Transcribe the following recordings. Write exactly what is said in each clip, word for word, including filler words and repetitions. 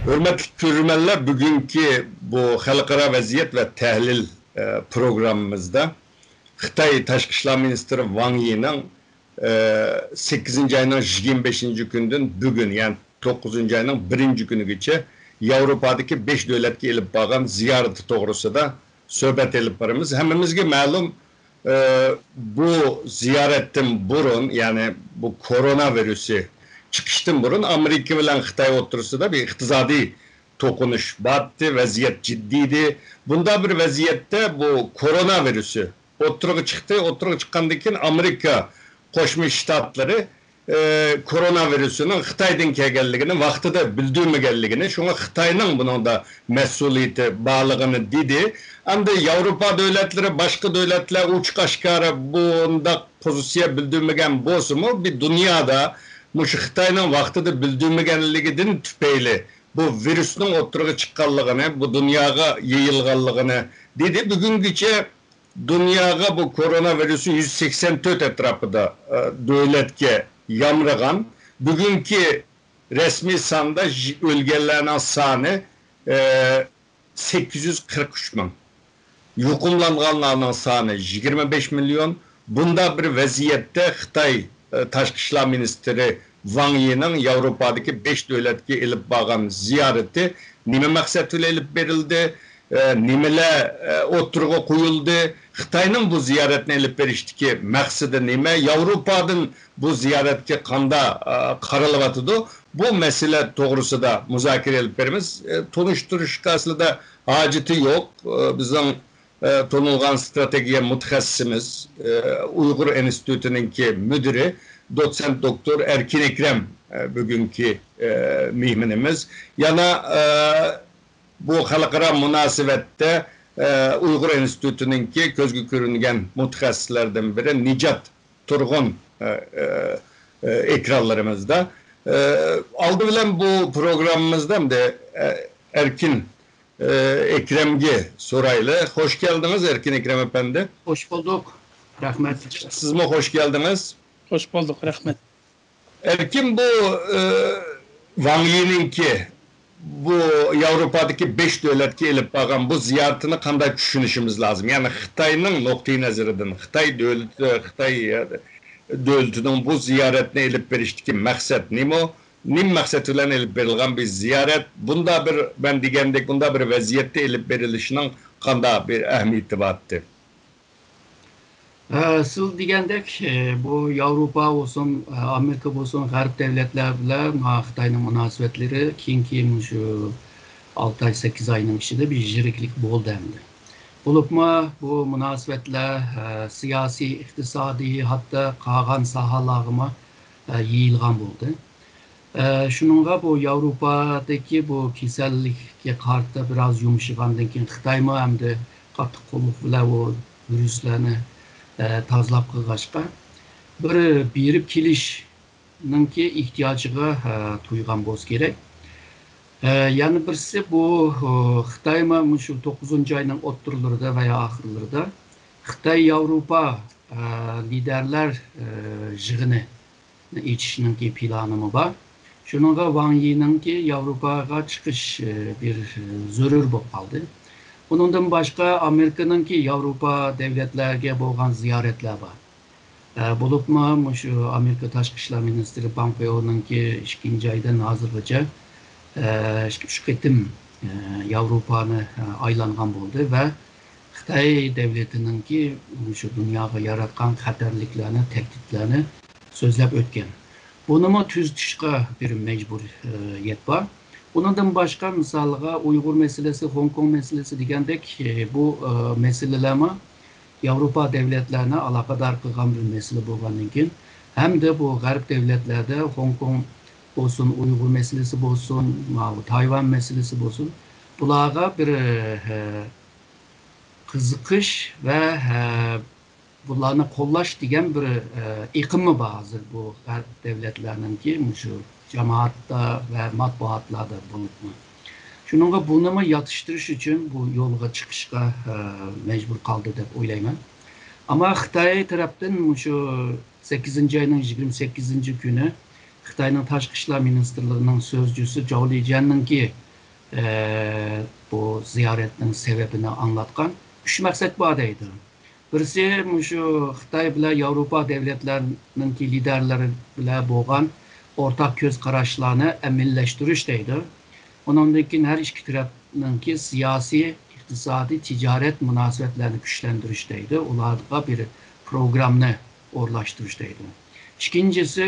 ھۆرمەتلىك كۆرۈرمەنلەر، بۈگۈنكى بۇ خەلقئارا ۋەزىيەت ۋە تەھلىل، ئە، پروگراممىمىزدا خىتاي تاشقى ئىشلار مىنىستىرى ۋاڭ يىنىڭ، ئە، سەككىزىنچى ئاينىڭ يىگىرمە بەشىنچى كۈنىدىن بۈگۈن، يەنى توققۇزىنچى ئاينىڭ بىرىنچى كۈنىگىچە ياۋروپادىكى بەش دۆلەتكە ئېلىپ بارغان زىيارىتى توغرىسىدا سۆھبەت ئېلىپ بارىمىز. ھەممىمىزگە مەلۇم، ئە، بۇ زىيارەتتىن بۇرۇن، يەنى بۇ كورونا ۋىرۇسى چىقىشتىن بۇرۇن ئامېرىكا بىلەن خىتاي ئوتتۇرىسىدا بىر ئىقتىسادىي توقۇنۇش بارتتى، ۋەزىيەت جىددىيدى. بۇنداق بىر ۋەزىيەتتە بۇ كورونا ۋىرۇسى ئوتتۇرىغا چىقتى. ئوتتۇرىغا چىققاندىن كېيىن ئامېرىكا قوشما شتاتلىرى، ئە، كورونا ۋىرۇسىنىڭ خىتايدىن كەلگەنلىكىنى ۋاقتىدا بىلدۈرمىگەنلىكىنى، شۇڭا خىتاينىڭ بۇنىڭدا مەسئۇلىيىتى بارلىقىنى دېدى. ئەمدى ياۋروپا دۆلەتلىرى، باشقا دۆلەتلەر ئوچۇق ئاشكارا بۇنداق پوزىتسىيە بىلدۈرمىگەن بولسىمۇ، بىر دۇنيادا مۇشۇ خىتاينىڭ ۋاقتىدا بىلدۈرمىگەنلىكىدىن تۈپەيلى بۇ ۋىرۇسنىڭ ئوتتۇرىغا چىققانلىقىنى، بۇ دۇنياغا يېيىلغانلىقىنى دېدى. بۈگۈنگىچە دۇنياغا بۇ كورونا ۋىرۇسى يۈز سەكسەن تۆت ئەتراپىدا، ئە، دۆلەتكە يامرىغان. بۈگۈنكى رەسمىي ساندا ژ-، ئۆلگەنلەرنىڭ سانى، ئە، سەككىز يۈز قىرىق ئۈچ مىڭ. يۇقۇملانغانلارنىڭ سانى يىگىرمە بەش مىليون. بۇنداق بىر ۋەزىيەتتە خىتاي، ئە، تاشقى ئىشلار مىنىستىرى ۋاڭ يىنىڭ ياۋروپادىكى بەش دۆلەتكە ئېلىپ بارغان زىيارىتى نېمە مەقسەت بىلەن ئېلىپ بېرىلدى؟ ئە، نېمىلەر، ئە، ئوتتۇرىغا قويۇلدى؟ خىتاينىڭ بۇ زىيارەتنى ئېلىپ بېرىشتىكى مەقسىتى نېمە؟ ياۋروپادىن بۇ زىيارەتكە قاندا-، ئە، قارىلىۋاتىدۇ؟ بۇ مەسىلە توغرىسىدا مۇزاكىرە ئېلىپ بېرىمىز. ئە، تونۇشتۇرۇشقا ئەسلىدە ھاجىتى يوق. ئە، بىزنىڭ، ئە، تونۇلغان ستراتېگىيە مۇتەخەسسىسىمىز، ئە، ئۇيغۇر ئىنستىتۇتىنىڭكى مۇدىرى، دوتسېنت دوكتور ئەركىن ئەكرەم، ئە، بۈگۈنكى، ئە، مېھمىنىمىز. يەنە، ئە، بۇ خەلقئارا مۇناسىۋەتتە، ئە، ئۇيغۇر ئىنستىتۇتىنىڭكى كۆزگە كۆرۈنگەن مۇتەخەسسىسلەردىن بىرى نىجات تۇرغۇن، ئە، ئە، ئە، ئېكرانلىرىمىزدا. ئە، ئالدى بىلەن بۇ پروگراممىمىزدا ئەمدى، ئە، ئەركىن، ئە، ئەكرەمگە سورايلى. خوش كەلدىڭىز، ئەركىن ئەكرەم ئەپەندى. خوش بولدۇق. رەھمەت. سىزمۇ خوش كەلدىڭىز. خوش بولدۇق. رەھمەت. ئەركىن، بۇ، ئە، ۋاڭ يىنىڭكى بۇ ياۋروپادىكى بەش دۆلەتكە ئېلىپ بارغان بۇ زىيارىتىنى قانداق چۈشىنىشىمىز لازىم؟ يەنى خىتاينىڭ نۇقتىئى نەزىرىدىن، خىتاي دۆلىتى، خىتاي دۆلىتىنىڭ بۇ زىيارەتنى ئېلىپ بېرىشتىكى مەقسەت نېمە؟ نېمە مەقسەت بىلەن ئېلىپ بېرىلغان بىر زىيارەت؟ بۇنداق بىر، مەن دېگەندەك، بۇنداق بىر ۋەزىيەتتە ئېلىپ بېرىلىشىنىڭ قانداق بىر ئەھمىيىتى بارتتى؟ ئە، سىز دېگەندەك، ئە، بۇ ياۋروپا بولسۇن، ئە، ئامېرىكا بولسۇن، غەرب دەۋلەتلەر بىلەن، ئە، خىتاينىڭ مۇناسىۋەتلىرى كېيىنكى مۇشۇ ئالتە ئاي، سەككىز ئاينىڭ ئىچىدە بىر يىرىكلىك بولدى ئەمدى. بولۇپمۇ بۇ مۇناسىۋەتلەر، ئە، سىياسىي، ئىقتىسادىي، ھەتتا قالغان ساھەلەرگىمۇ، ئە، يېيىلغان بولدى. ئە، شۇنىڭغا بۇ ياۋروپادىكى بۇ كېسەللىككە قارىتا بىراز يۇمشىغاندىن كېيىن، خىتايمۇ ئەمدى قاتتىق قوللۇق بىلەن ئۇ ۋىرۇسلارنى، ئە، تازىلاپ قىلغاچقا، بىر بېرىپ كېلىشنىڭكى ئېھتىياجىغا، ئە، تويغان بولسا كېرەك. ئە، يەنە بىرسى بۇ، ئۇ، خىتايمۇ مۇشۇ توققۇزىنچى ئاينىڭ ئوتتۇرىلىرىدا ۋە يا ئاخىرلىرىدا خىتاي ياۋروپا، ئە، لىدەرلەر، ئە، يىغىنى ئېچىشنىڭكى پىلانىمۇ بار. شۇنىڭغا ۋاڭ يىنىڭكى ياۋروپاغا چىقىش، ئى، بىر، ئى، زۆرۈر بولۇپ قالدى. ئۇنىڭدىن باشقا ئامېرىكىنىڭكى ياۋروپا دەۋلەتلەرگە بولغان زىيارەتلەر بار. ئە، بولۇپمۇ مۇشۇ ئامېرىكا تاشقى ئىشلار مىنىستىرى پامپېئونىڭكى ئىككىنچى ئايدىن ھازىرغىچە، ئە، ئىككى، ئۈچ قېتىم، ئە، ياۋروپانى، ئە، ئايلانغان بولدى ۋە خىتاي دەۋلىتىنىڭكى مۇشۇ دۇنياغا ياراتقان خەتەرلىكلەرنى، تەھدىتلەرنى سۆزلەپ ئۆتكەن. بۇنىمۇ تۈزىتىشقا بىر مەجبۇرىيەت بار. ئۇنىڭدىن باشقا، مىسالغا، ئۇيغۇر مەسىلىسى، خوڭكوڭ مەسىلىسى دېگەندەك، ئى، بۇ، ئى، مەسىلىلەرمۇ ياۋروپا دەۋلەتلەرنى ئالاقىدار قىلغان بىر مەسىلە بولغاندىن كېيىن، ھەمدە بۇ غەرب دەۋلەتلەردە خوڭكوڭ بولسۇن، ئۇيغۇر مەسىلىسى بولسۇن، ماۋۇ تايۋان مەسىلىسى بولسۇن، بۇلارغا بىر، ئى، قىزىقىش ۋە، ئە، بۇلارنى قوللاش دېگەن بىر، ئە، ئېقىممۇ بار ھازىر بۇ غەرب دەۋلەتلەرنىڭكى مۇشۇ جامائەتتە ۋە مەتبۇئاتلاردا بولۇپمۇ. شۇنىڭغا بۇنىمۇ ياتىشتۇرۇش ئۈچۈن بۇ يولغا چىقىشقا، ئە، مەجبۇر قالدى دەپ ئويلايمەن. ئەمما خىتاي تەرەپتىن مۇشۇ سەككىزىنچى ئاينىڭ يىگىرمە سەككىزىنچى كۈنى خىتاينىڭ تاشقى ئىشلار مىنىستىرلىقىنىڭ سۆزچۈسى جاۋ لىجيەننىڭكى ئە، بۇ زىيارەتنىڭ سەۋەبىنى ئاڭلاتقان ئۈچ مەقسەت بار دەيدۇ. بىرسى مۇشۇ خىتاي بىلەن ياۋروپا دۆلەتلىرىنىڭكى لىدەرلىرى بىلەن بولغان ئورتاق كۆز قاراشلارنى ئەمەلىيلەشتۈرۈش دەيدۇ. ئۇنىڭدىن كېيىن ھەر ئىككى تەرەپنىڭكى سىياسىي، ئىقتىسادىي، تىجارەت مۇناسىۋەتلەرنى كۈچلەندۈرۈش دەيدۇ. ئۇلارغا بىر پروگراممىنى ئورۇنلاشتۇرۇش دەيدۇ. ئىككىنچىسى،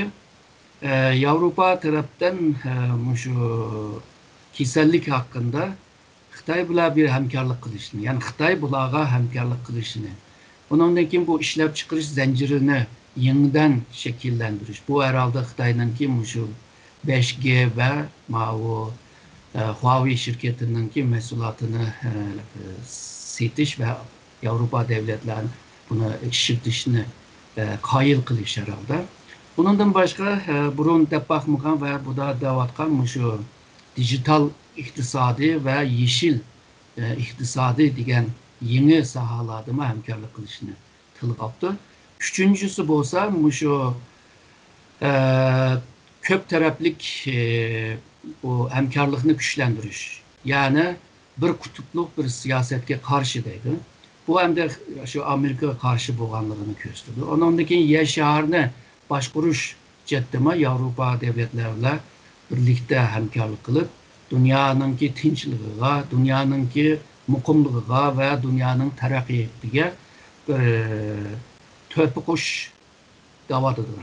ئە، ياۋروپا تەرەپتىن، ئە، مۇشۇ كېسەللىك ھەققىدە خىتاي بىلەن بىر ھەمكارلىق قىلىشنى، يەنى خىتاي بۇلارغا ھەمكارلىق قىلىشنى، ئۇنىڭدىن كېيىن بۇ ئىشلەپچىقىرىش زەنجىرىنى يېڭىدىن شەكىللەندۈرۈش. بۇ ھەرھالدا خىتاينىڭكى مۇشۇ بەش گې ۋە ماۋۇ، ئە، خۇاۋېي شىركىتىنىڭكى مەھسۇلاتىنى، ئە، سېتىش ۋە ياۋروپا دۆلەتلەرنى بۇنى ئىشلىتىشنى، ئە، قايىل قىلىش ھەرھالدا. بۇنىڭدىن باشقا، ئە، بۇرۇن دەپ باقمىغان ۋە بۇدا دەۋاتقان مۇشۇ دىجىتال ئىقتىسادى ۋە يېشىل، ئە، ئىقتىسادى دېگەن يېڭى ساھەلەردىمۇ ھەمكارلىق قىلىشنى تىلغا ئاپتۇ. ئۈچىنچىسى بولسا مۇشۇ، ئە، كۆپ تەرەپلىك، ئە، بۇ ھەمكارلىقنى كۈچلەندۈرۈش. يەنى بىر قۇتۇپلۇق بىر سىياسەتكە قارشى دەيدۇ. بۇ ئەمدى شۇ ئامېرىكىغا قارشى بولغانلىقىنى كۆرسىتىدۇ. ئۇنىڭدىن كېيىن يەر شارىنى باشقۇرۇش جەھەتتىمۇ ياۋروپا دۆلەتلىرى بىلەن بىرلىكتە ھەمكارلىق قىلىپ، دۇنيانىڭكى تىنچلىقىغا، دۇنيانىڭكى مۇقىملىقىغا ۋە دۇنيانىڭ تەرەققىياتىغا بىر تۆھپە قوشۇش دەۋاتىدۇ.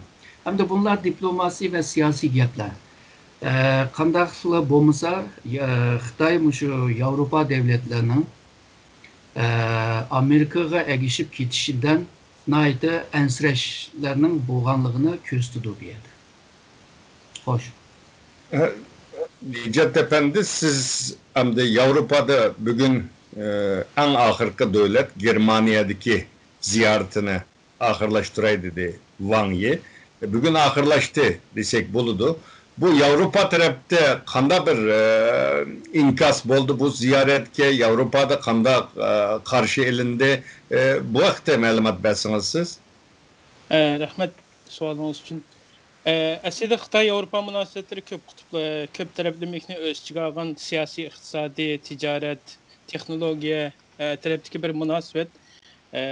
ئەمدى بۇلار دىپلوماسىي ۋە سىياسىي گەپلەر. ئە، قانداقلا بولمىسا، يا، خىتاي مۇشۇ ياۋروپا دۆلەتلىرىنىڭ، ئە، ئامېرىكىغا ئەگىشىپ كېتىشىدىن ناھايىتى ئەنسىرەشلەرنىڭ بولغانلىقىنى كۆرسىتىدۇ بۇ يەردە. خوش. ئە، نىجات ئەپەندى، سىز ئەمدى ياۋروپادا بۈگۈن، ئە، ئەڭ ئاخىرقى دۆلەت گېرمانىيەدىكى زىيارىتىنى ئاخىرلاشتۇراي دېدى ۋاڭ يى. بۈگۈن ئاخىرلاشتى دېسەك بولىدۇ. بۇ ياۋروپا تەرەپتە قانداق بىر، ئە، ئىنكاس بولدى بۇ زىيارەتكە؟ ياۋروپادا قانداق، ئە، قارشى ئېلىندى؟ ئە، بۇ ھەقتە مەلۇمات بەرسىڭىز سىز. ئە، رەھمەت سوئالىڭىز ئۈچۈن. ئە، ئەسلىدە خىتاي ياۋروپا مۇناسىۋەتلىرى كۆپ قۇتۇپلۇ، كۆپ تەرەپلىمىلىكنى ئۆز ئىچىگە ئالغان سىياسىي، ئىقتىسادىي، تىجارەت، تېخنولوگىيە، ئە، تەرەپتىكى بىر مۇناسىۋەت. ئە،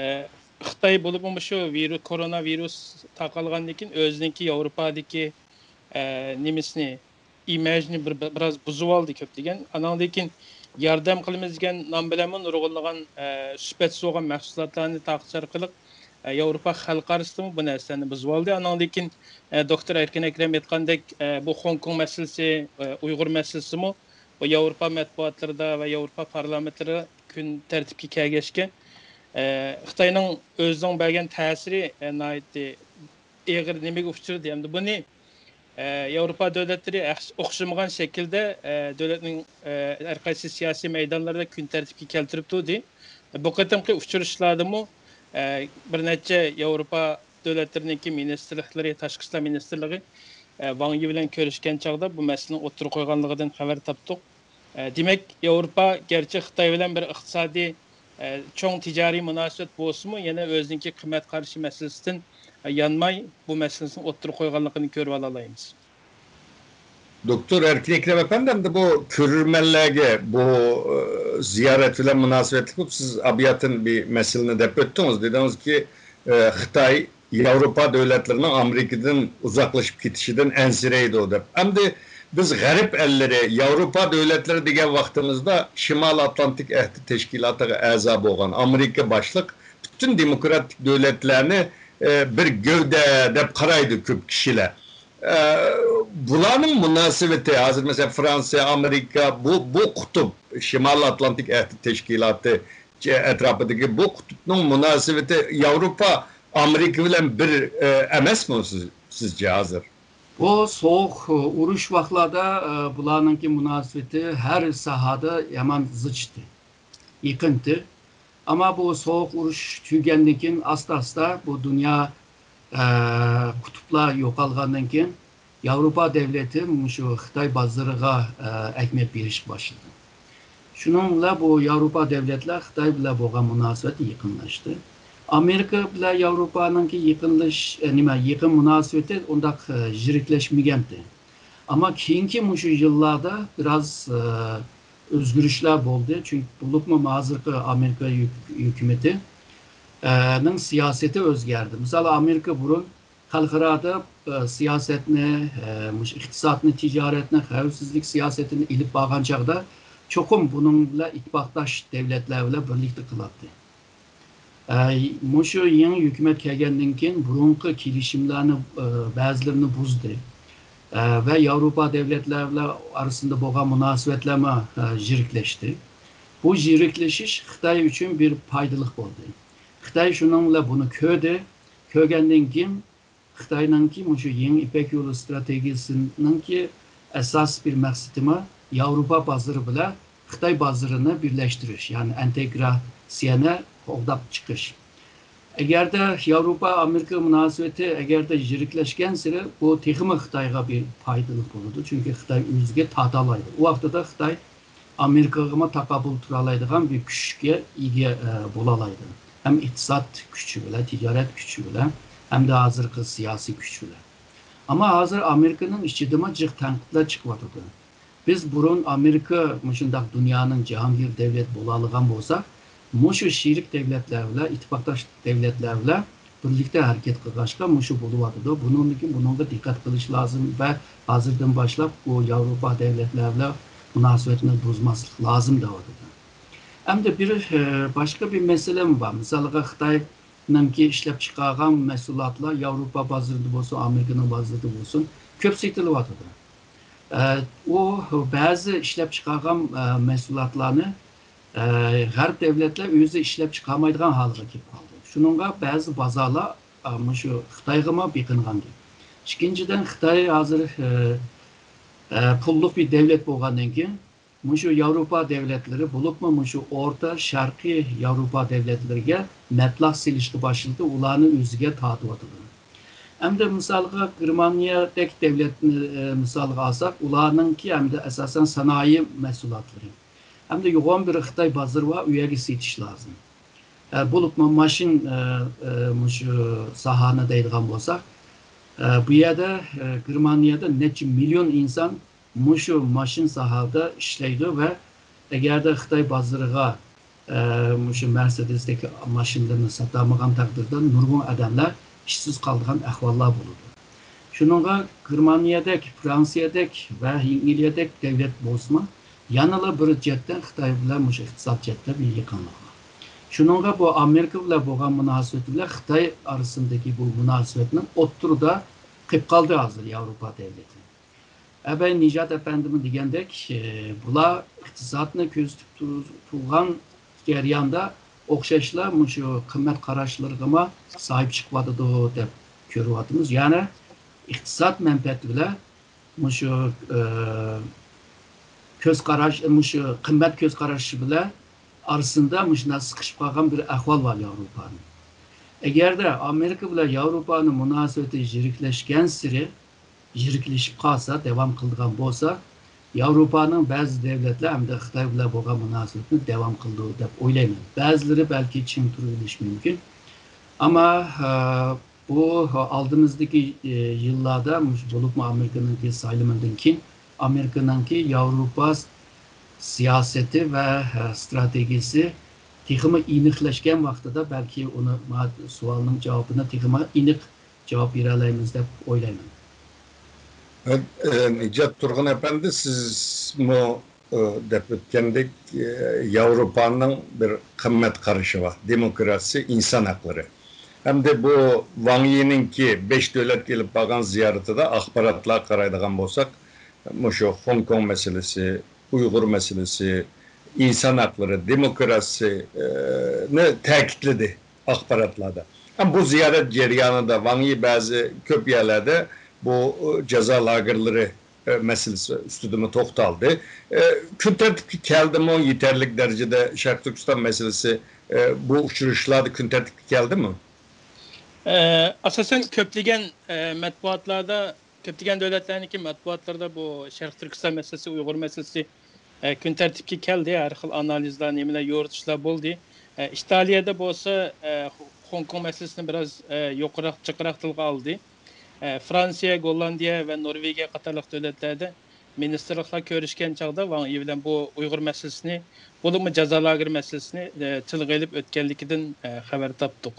خىتاي بولۇپمۇ مۇشۇ ۋىرۇ-، كورونا ۋىرۇس تارقالغاندىن كېيىن ئۆزىنىڭكى ياۋروپادىكى، ئە، نېمىسىنى، ئىمىژنى بىر، بىر، بىراز بۇزۇۋالدى كۆپلىگەن. ئاناڭدىن كېيىن ياردەم قىلىمىز دېگەن نام بىلەنمۇ نۇرغۇنلىغان، ئە، سۈپەتسىز بولغان مەھسۇلاتلارنى تارقىتىش ئارقىلىق، ئە، ياۋروپا خەلقى ئارىسىدىمۇ بۇ نەرسىلەرنى بۇزۇۋالدى. ئاناڭدىن كېيىن، ئە، دوكتور ئەركىن ئەكرەم ئېيتقاندەك، ئە، بۇ خوڭكوڭ مەسىلىسى، ئە، ئۇيغۇر مەسىلىسىمۇ بۇ ياۋروپا مەتبۇئاتلىرىدا ۋە ياۋروپا پارلامېنتلىرىدا كۈن تەرتىپكە كەلگەچكە، ئە، خىتاينىڭ ئۆزىنىڭ بەرگەن تەسىرى، ئە، ناھايىتى ئېغىر نېمىگە ئۇچرىدى؟ ئەمدى بۇنى، ئە، ياۋروپا دۆلەتلىرى ئەخ-، ئوخشىمىغان شەكىلدە، ئە، دۆلەتنىڭ، ئە، ھەر قايسى سىياسىي مەيدانلىرىدا كۈن تەرتىپكە كەلتۈرۈپ تۇردى. بۇ قېتىمقى ئۇچرىشىشلاردىمۇ، ئە، بىر نەچچە ياۋروپا دۆلەتلىرىنىڭكى مىنىستىرلىقلىرى، تاشقى ئىشلار مىنىستىرلىقى، ئە، ۋاڭ يى بىلەن كۆرۈشكەن چاغدا بۇ مەسىلىنىڭ ئوتتۇرىغا قويغانلىقىدىن خەۋەر تاپتۇق. ئە، دېمەك، ياۋروپا گەرچە خىتاي بىلەن بىر ئىقتىسادىي، ئە، چوڭ تىجارىي مۇناسىۋەت بولسىمۇ، يەنە ئۆزىنىڭكى قىممەت قارىشى مەسىلىسىدىن، ئە، يانماي، بۇ مەسىلىسىنى ئوتتۇرىغا قويغانلىقىنى كۆرۈۋالالايمىز. دوكتور ئەركىن ئەكرەم ئەپەندى، ئەمدى بۇ كۆرۈرمەنلەرگە بۇ، ئە، زىيارەت بىلەن مۇناسىۋەتلىك بولۇپ، سىز ئابىياتىن بىر مەسىلىنى دەپ ئۆتتىڭىز. دېدىڭىزكى، ئە، خىتاي ياۋروپا دۆلەتلىرىنىڭ ئامېرىكىدىن ئۇزاقلىشىپ كېتىشىدىن ئەنسىرەيدۇ دەپ. ئەمدى بىز غەرب ئەللىرى، ياۋروپا دۆلەتلىرى دېگەن ۋاقتىمىزدا شىمالىي ئاتلانتىك ئەھدى تەشكىلاتىغا ئەزا بولغان ئامېرىكا باشلىق پۈتۈن دېموكراتىك دۆلەتلەرنى، ئە، بىر گەۋدە دەپ قارايدۇ كۆپ كىشىلەر. ئە، بۇلارنىڭ مۇناسىۋىتى، ھازىر مەسىلەن، فرانسىيە، ئامېرىكا، بۇ، بۇ قۇتۇپ، شىمالىي ئاتلانتىك ئەھدى تەشكىلاتى ئەتراپىدىكى بۇ قۇتۇپنىڭ مۇناسىۋىتى ياۋروپا، ئامېرىكا بىلەن بىر، ئە، ئەمەسمۇ سىز-، سىزچە ھازىر؟ بۇ سوغۇق ئۇرۇش ۋاقىتلاردا، ئە، بۇلارنىڭكى مۇناسىۋىتى ھەر ساھەدە يامان زىچ ئىدى، يېقىن ئىدى. ئەمما بۇ سوغۇق ئۇرۇش تۈگىگەندىن كېيىن ئاستا-ئاستا بۇ دۇنيا، ئە، قۇتۇپلار يوقالغاندىن كېيىن ياۋروپا دۆلەتلىرى مۇشۇ خىتاي بازىرىغا، ئە، ئەھمىيەت بېرىشكە باشلىدى. شۇنىڭ بىلەن بۇ ياۋروپا دۆلەتلەر خىتاي بىلەن بولغان مۇناسىۋەت يېقىنلاشتى. ئامېرىكا بىلەن ياۋروپانىڭكى يېقىنلىش-، ئە، نېمە، يېقىن مۇناسىۋىتى ئۇنداق، ئە، يىرىكلەشمىگەنتى. ئەمما كېيىنكى مۇشۇ يىللاردا بىراز، ئە، ئۆزگىرىشلەر بولدى. چۈنكى بولۇپمۇ ھازىرقى ئامېرىكا ھۆك-، ھۆكۈمىتى، ئە، نىڭ سىياسىتى ئۆزگەردى. مىسال، ئامېرىكا بۇرۇن خەلقئارادا، ئە، سىياسەتنى، ئە، مۇشۇ ئىقتىسادنى، تىجارەتنى، خەۋپسىزلىك سىياسىتىنى ئېلىپ بارغان چاغدا چوقۇم بۇنىڭ بىلەن ئىتتىپاقداش دەۋلەتلەر بىلەن بىرلىكتە قىلاتتى. ئە، مۇشۇ يېڭى ھۆكۈمەت كەلگەندىن كېيىن بۇرۇنقى كېلىشىملەرنى، ئە، بەزىلىرىنى بۇزدى. ئە، ۋە ياۋروپا دەۋلەتلەر بىلەن ئارىسىندا بولغان مۇناسىۋەتلەرمۇ، ئە، يىرىكلەشتى. بۇ يىرىكلىشىش خىتاي ئۈچۈن بىر پايدىلىق بولدى. خىتاي شۇنىڭ بىلەن بۇنى كۆردى. كۆرگەندىن كېيىن خىتاينىڭكى مۇشۇ يېڭى يىپەك يولى ئىستراتېگىيىسىنىڭكى ئاساسىي بىر مەقسىتىمۇ ياۋروپا بازىرى بىلەن خىتاي بازىرىنى بىرلەشتۈرۈش، يەنى ئىنتېگراتسىيەنى قوغداپ چىقىش. ئەگەردە ياۋروپا ئامېرىكا مۇناسىۋىتى ئەگەردە يىرىكلەشكەنسېرى، بۇ تېخىمۇ خىتايغا بىر پايدىلىق بولىدۇ، چۈنكى خىتاي ئۆزىگە تارتالايدۇ. ئۇ ۋاقتىدا خىتاي ئامېرىكىغىمۇ تاقابىل تۇرالايدىغان بىر كۈچكە ئىگە، ئە، بولالايدۇ. ھەم ئىقتىساد كۈچى بىلەن، تىجارەت كۈچى بىلەن، ھەمدە ھازىرقى سىياسىي كۈچ بىلەن. ئەمما ھازىر ئامېرىكىنىڭ ئىچىدىمۇ جىق تەنقىدلەر چىقىۋاتىدۇ. بىز بۇرۇن ئامېرىكا مۇشۇنداق دۇنيانىڭ جاھانگىر دەۋلەت بولالىغان بولسا، مۇشۇ شېرىك دەۋلەتلەر بىلەن، ئىتتىپاقداش دەۋلەتلەر بىلەن بىرلىكتە ھەرىكەت قىلغاچقا مۇشۇ بولۇۋاتىدۇ. بۇنىڭدىن كېيىن بۇنىڭغا دىققەت قىلىش لازىم ۋە ھازىردىن باشلاپ بۇ ياۋروپا دەۋلەتلەر بىلەن مۇناسىۋەتنى بۇزماسلىق لازىم دەۋاتىدۇ. ئەمدى بىر، ئە، باشقا بىر مەسىلەمۇ بار. مىسالغا خىتاينىڭكى ئىشلەپچىقارغان مەھسۇلاتلار ياۋروپا بازىرىدا بولسۇن، ئامېرىكىنىڭ بازىرىدا بولسۇن، كۆپ سېتىلىۋاتىدۇ. ئە، ئۇ بەزى ئىشلەپچىقارغان، ئە، مەھسۇلاتلارنى، ئە، غەرب دەۋلەتلەر ئۆزى ئىشلەپچىقارمايدىغان ھالغا كېلىپ قالدى. شۇنىڭغا بەزى بازارلار، ئە، مۇشۇ خىتايغىمۇ بېقىنغان گەپ. ئىككىنچىدىن، خىتاي ھازىر، ئە، ئە، پۇللۇق بىر دەۋلەت بولغاندىن كېيىن، مۇشۇ ياۋروپا دەۋلەتلىرى، بولۇپمۇ مۇشۇ ئورتا شەرقىي ياۋروپا دەۋلەتلىرىگە مەبلەغ سېلىشقا باشلىدى، ئۇلارنى ئۆزىگە تارتىۋاتىدۇ. ئەمدى مىسالغا گېرمانىيەدەك دەۋلەتنى، ئە، مىسالغا ئالساق، ئۇلارنىڭكى ئەمدى ئاساسەن سانائىي مەھسۇلاتلىرى. ئەمدى يوغان بىر خىتاي بازىرى بار، ئۇ يەرگە سېتىش لازىم. ئە، بولۇپمۇ ماشىنا، ئە، ئە، مۇشۇ ساھەنى دەيدىغان بولساق، ئە، بۇ يەردە، ئە، گېرمانىيەدە نەچچە مىليون ئىنسان مۇشۇ ماشىنا ساھەدە ئىشلەيدۇ ۋە ئەگەردە خىتاي بازىرىغا، ئە، مۇشۇ مەرسېدېستەك ماشىنىلىرىنى ساتالمىغان تەقدىردە نۇرغۇن ئادەملەر ئىشسىز قالىدىغان ئەھۋاللار بولىدۇ. شۇنىڭغا گېرمانىيەدەك، فرانسىيەدەك ۋە ئەنگلىيەدەك دەۋلەت بولسىمۇ، يەنىلا بىر جەھەتتىن خىتاي بىلەن مۇشۇ ئىقتىساد جەھەتتە بىر يېقىنلىقى بار. شۇنىڭغا بۇ ئامېرىكا بىلەن بولغان مۇناسىۋىتى بىلەن خىتاي ئارىسىدىكى بۇ مۇناسىۋەتنىڭ ئوتتۇرىدا قېلىپ قالدى ھازىر ياۋروپا دەۋلىتى. ئەبەي نىژات ئەپەندىمۇ دېگەندەك، ئە، بۇلار ئىقتىسادنى كۆزىتىپ تۇر-، تۇرغان جەرياندا ئوخشاشلا مۇشۇ قىممەت قاراشلىرىغىمۇ ساھىب چىقىۋاتىدۇ دەپ كۆرۈۋاتىمىز. يەنى ئىقتىساد مەنپەئەتى بىلەن مۇشۇ، ئە، كۆز قاراش، مۇشۇ قىممەت كۆز قارىشى بىلەن ئارىسىدا مۇشۇنداق سىقىشىپ قالغان بىر ئەھۋال بار ياۋروپانىڭ. ئەگەردە ئامېرىكا بىلەن ياۋروپانىڭ مۇناسىۋىتى يىرىكلەشكەنسېرى، يىرىكلىشىپ قالسا، داۋام قىلىدىغان بولسا، ياۋروپانىڭ بەزى دەۋلەتلەر ھەمدە خىتاي بىلەن بولغان مۇناسىۋەتنى داۋام قىلىدۇ دەپ ئويلايمەن. بەزىلىرى بەلكى چىڭ تۇرۇۋېلىشى مۇمكىن. ئەمما، ئە، بۇ ئالدىمىزدىكى، ئە، يىللاردا مۇشۇ بولۇپمۇ ئامېرىكىنىڭكى سايلىمىدىن كېيىن ئامېرىكىنىڭكى ياۋروپا سىياسىتى ۋە، ئە، ئىستراتېگىيىسى تېخىمۇ ئېنىقلاشكان ۋاقتىدا بەلكى ئۇنى، ما-، سوئالنىڭ جاۋابىنى تېخىمۇ ئېنىق جاۋاب بېرەلەيمىز دەپ ئويلايمەن. ئە، نىجات تۇرغۇن ئەپەندى، سىزمۇ، ئە، دەپ ئۆتكەندەك، ئە، ياۋروپانىڭ بىر قىممەت قارىشى بار، دېموكراتىيە، ئىنسان ھەقلىرى. ھەمدە بۇ ۋاڭ يىنىڭكى بەش دۆلەتكە ئېلىپ بارغان زىيارىتىدە ئاخباراتلارغا قارايدىغان بولساق، مۇشۇ خوڭكوڭ مەسىلىسى، ئۇيغۇر مەسىلىسى، ئىنسان ھەقلىرى، دېموكراتىيەنى تەكىتلىدى ئاخباراتلاردا. ھەم بۇ زىيارەت جەريانىدا ۋاڭ يى بەزى كۆپ يەرلەردە بۇ، ئە، جازا لاگېرلىرى، ئە، مەسىلىسى ئۈستىدىمۇ توختالدى. ئە، كۈن تەرتىپكە كەلدىمۇ؟ يېتەرلىك دەرىجىدە شەرقىي تۈركىستان مەسىلىسى، ئە، بۇ ئۇچرىشىشلاردا كۈن تەرتىپكە كەلدىمۇ؟ ئە، ئاساسەن كۆپلىگەن، ئە، مەتبۇئاتلاردا كۆپلىگەن دۆلەتلەرنىڭكى مەتبۇئاتلىرىدا بۇ شەرقىي تۈركىستان مەسىلىسى، ئۇيغۇر مەسىلىسى، ئە، كۈن تەرتىپكە كەلدى. ھەر خىل ئانالىزلار، نېمىلەر، يورۇتۇشلار بولدى. ئە، ئىتالىيەدە بولسا، ئە، خوڭكوڭ مەسىلىسىنى بىراز، ئە، يۇقىرىراق، جىقراق تىلغا ئالدى. ئە، فرانسىيە، گوللاندىيە ۋە نورۋېگىيە قاتارلىق دۆلەتلەردە، مىنىستىرلىقلار كۆرۈشكەن چاغدا ۋاڭ يى بىلەن بۇ ئۇيغۇر مەسىلىسىنى، بولۇپمۇ جازا لاگېرى مەسىلىسىنى، ئە، تىلغا ئېلىپ ئۆتكەنلىكىدىن، ئە، خەۋەر تاپتۇق.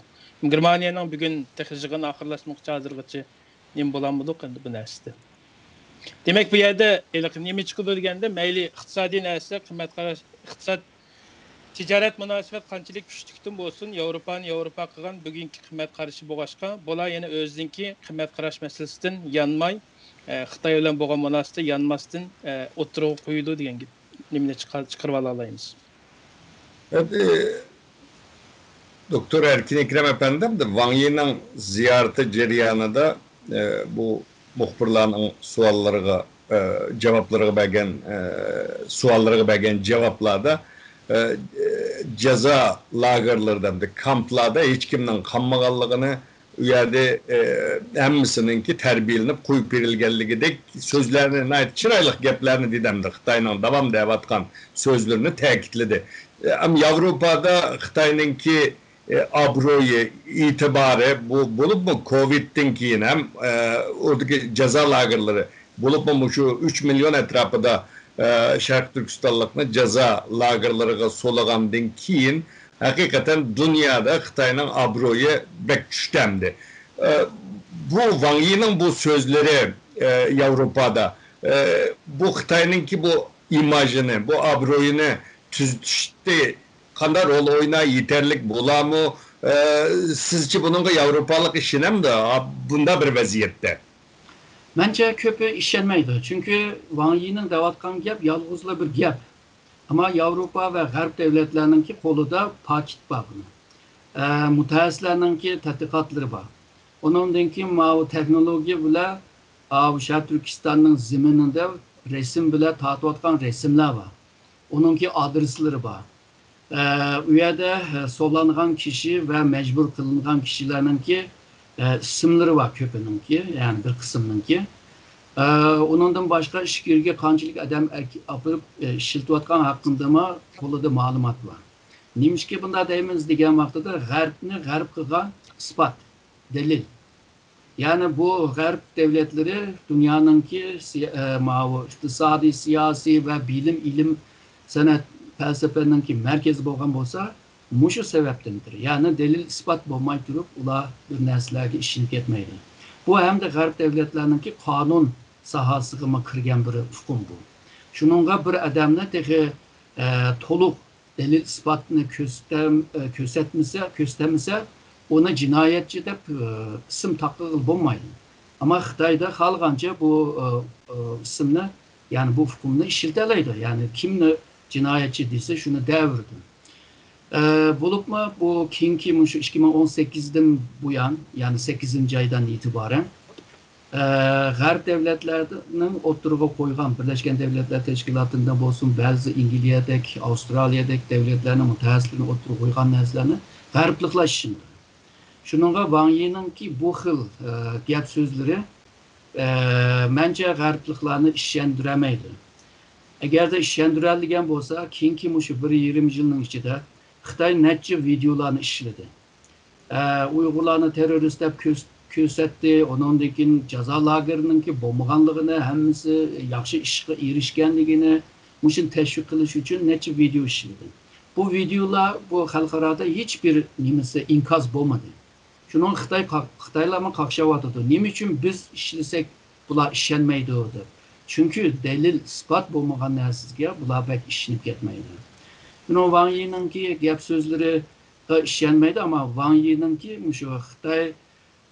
گېرمانىيەنىڭ بۈگۈن تېخى يىغىن ئاخىرلاشمىغۇچە ھازىرغىچە نېمە بولالمىدۇق ئەمدى بۇ نەرسىدە. دېمەك، بۇ يەردە ھېلىقى نېمە چىقىدۇ دېگەندە، مەيلى ئىقتىسادىي نەرسە، قىممەت قاراش، ئىقتىساد، تىجارەت مۇناسىۋەت قانچىلىك كۈچلۈكتىن بولسۇن، ياۋروپانى ياۋروپا قىلغان بۈگۈنكى قىممەت قارىشى بولغاچقا، بۇلار يەنە ئۆزىنىڭكى قىممەت قاراش مەسىلىسىدىن يانماي، ئە، خىتاي بىلەن بولغان مۇناسىۋىتى يانماستىن، ئە، ئوتتۇرىغا قويىدۇ دېگەن گەپ. نېمىنى چىقار-، چىقىرىۋالالايمىز؟ ئەمدى دوكتور ئەركىن ئەكرەم ئەپەندىم ۋاڭ يىنىڭ زىيارىتى جەريانىدا، ئە، بۇ مۇخبىرلارنىڭ سوئاللىرىغا، ئە، جاۋابلىرىغا بەرگەن، ئە، سوئاللىرىغا بەرگەن جاۋابلاردا، ئە، ئە، جازا لاگېرلىرىدا، ئەمدى كامپلاردا ھېچكىمنىڭ قالمىغانلىقىنى، ئۇ يەردە، ئە، ھەممىسىنىڭكى تەربىيەلىنىپ قويۇپ بېرىلگەنلىكىدەك سۆزلەرنى ناھايىتى چىرايلىق گەپلەرنى دېدى، ئەمدى خىتاينىڭ داۋام دەۋاتقان سۆزلىرىنى تەكىتلىدى. ئەم، ياۋروپادا خىتاينىڭكى، ئە، ئابرۇيى، ئېتىبارى، بۇ، بولۇپمۇ كوۋىدتىن كېيىن ھەم، ئە، ئوردىكى جازا لاگېرلىرى، بولۇپمۇ مۇشۇ ئۈچ مىليون ئەتراپىدا، ئە، شەرقىي تۈركىستانلىقنى جازا لاگېرلىرىغا سولىغاندىن كېيىن، ھەقىقەتەن دۇنيادا خىتاينىڭ ئابرۇيى بەك چۈشتى ئەمدى. ئە، بۇ ۋاڭ يىنىڭ بۇ سۆزلىرى، ئە، ياۋروپادا، ئە، بۇ خىتاينىڭكى بۇ ئىماژىنى، بۇ ئابرۇيىنى تۈزىتىشتە قانداق رول ئويناي، يېتەرلىك بولارمۇ؟ ئە، سىزچە بۇنىڭغا ياۋروپالىق ئىشىنەمدۇ، بۇنداق بىر ۋەزىيەتتە؟ مەنچە كۆپى ئىشەنمەيدۇ. چۈنكى ۋاڭ يىنىڭ دەۋاتقان گەپ يالغۇزلا بىر گەپ. ئەمما ياۋروپا ۋە غەرب دۆلەتلەرنىڭكى قولىدا پاكىت بار بۇنىڭ. ئە، مۇتەخەسسىسلەرنىڭكى تەتقىقاتلىرى بار. ئۇنىڭدىن كېيىن ماۋۇ تېخنولوگىيە بىلەن، ئاۋۇ شەرقىي تۈركىستاننىڭ زېمىنىدا رەسىم بىلەن تارتىۋاتقان رەسىملەر بار. ئۇنىڭكى ئادرېسلىرى بار. ئە، ئۇ يەردە، ئە، سولانغان كىشى ۋە مەجبۇر قىلىنغان كىشىلەرنىڭكى، ئە، ئىسىملىرى بار كۆپىنىڭكى، يەنى بىر قىسىمنىڭكى. ئە، ئۇنىڭدىن باشقا ئىچكىرىگە قانچىلىك ئادەم ئەك-، ئاپىرىپ، ئە، ئىشلىتىۋاتقان ھەققىدىمۇ قولىدا مەلۇمات بار. نېمىشقا بۇنداق دەيمىز دېگەن ۋاقتىدا، غەربنى غەرب قىلغان ئىسپات، دەلىل. يەنى بۇ غەرب دۆلەتلىرى دۇنيانىڭكى سىيا-، ئە، ماۋۇ ئىقتىسادىي، سىياسىي ۋە بىلىم، ئىلىم، سەنئەت، پەلسەپىنىڭكى مەركىزى بولغان بولسا، مۇشۇ سەۋەبتىندۇر. يەنى دەلىل ئىسپات بولماي تۇرۇپ، ئۇلار بىر نەرسىلەرگە ئىشىنىپ كەتمەيدۇ. بۇ ھەمدە غەرب دۆلەتلەرنىڭكى قانۇن ساھەسىگىمۇ كىرگەن بىر ئۇقۇم بۇ. شۇنىڭغا بىر ئادەمنى تېخى، ئە، تولۇق دەلىل ئىسپاتنى كۆرسىتەم-، ئە، كۆرسەتمىسە، كۆرسىتەلمىسە، ئۇنى جىنايەتچى دەپ، ئە، ئىسىم تاقىغىلى بولمايدۇ. ئەمما خىتايدا خالىغانچە بۇ، ئە، ئە، ئىسىمنى، يەنى بۇ ئۇقۇمنى ئىشلىتەلەيدۇ. يەنى كىمنى جىنايەتچى دېسە، شۇنى دەۋېرىدۇ. ئە، بولۇپمۇ بۇ كېيىنكى مۇشۇ ئىككى مىڭ ئون سەككىزدىن بۇيان، يەنى سەككىزىنچى ئايدىن ئېتىبارەن، ئە، غەرب دۆلەتلەرنىڭ ئوتتۇرىغا قويغان، بىرلەشكەن دۆلەتلەر تەشكىلاتىدا بولسۇن، بەزى ئىنگلىيەدەك، ئاۋسترالىيەدەك دۆلەتلەرنىڭ مۇتەخەسسىسلىرىنىڭ ئوتتۇرىغا قويغان نەرسىلەرنى غەربلىكلەر ئىشىنىدۇ. شۇنىڭغا ۋاڭ يىنىڭكى بۇ خىل، ئە، گەپ سۆزلىرى، ئە، مەنچە غەربلىكلارنى ئىشەندۈرەلمەيدۇ. ئەگەردە ئىشەندۈرەلىگەن بولسا، كېيىنكى مۇشۇ بىر يېرىم يىلنىڭ ئىچىدە خىتاي نەچچە ۋىدېئولارنى ئىشلىدى. ئە، ئۇيغۇرلارنى تېررورىست دەپ كۆرس-، كۆرسەتتى، ئۇنىڭدىن كېيىن جازا لاگېرىنىڭكى بولمىغانلىقىنى، ھەممىسى ياخشى ئىشقا ئېرىشكەنلىكىنى، مۇشۇنى تەشۋىق قىلىش ئۈچۈن نەچچە ۋىدېئو ئىشلىدى. بۇ ۋىدېئولار بۇ خەلقئارادا ھېچبىر نېمىسى ئىنكاس بولمىدى. شۇنىڭغا خىتاي قا-، خىتايلارمۇ قاقشاۋاتىدۇ. نېمە ئۈچۈن بىز ئىشلىسەك بۇلار ئىشەنمەيدۇ دەپ. چۈنكى دەلىل ئىسپات بولمىغان نەرسىگە بۇلار بەك ئىشىنىپ كەتمەيدۇ. شۇنىڭ ۋاڭ يىنىڭكى گەپ سۆزلىرىغا ئىشەنمەيدۇ، ئەمما ۋاڭ يىنىڭكى مۇشۇ خىتاي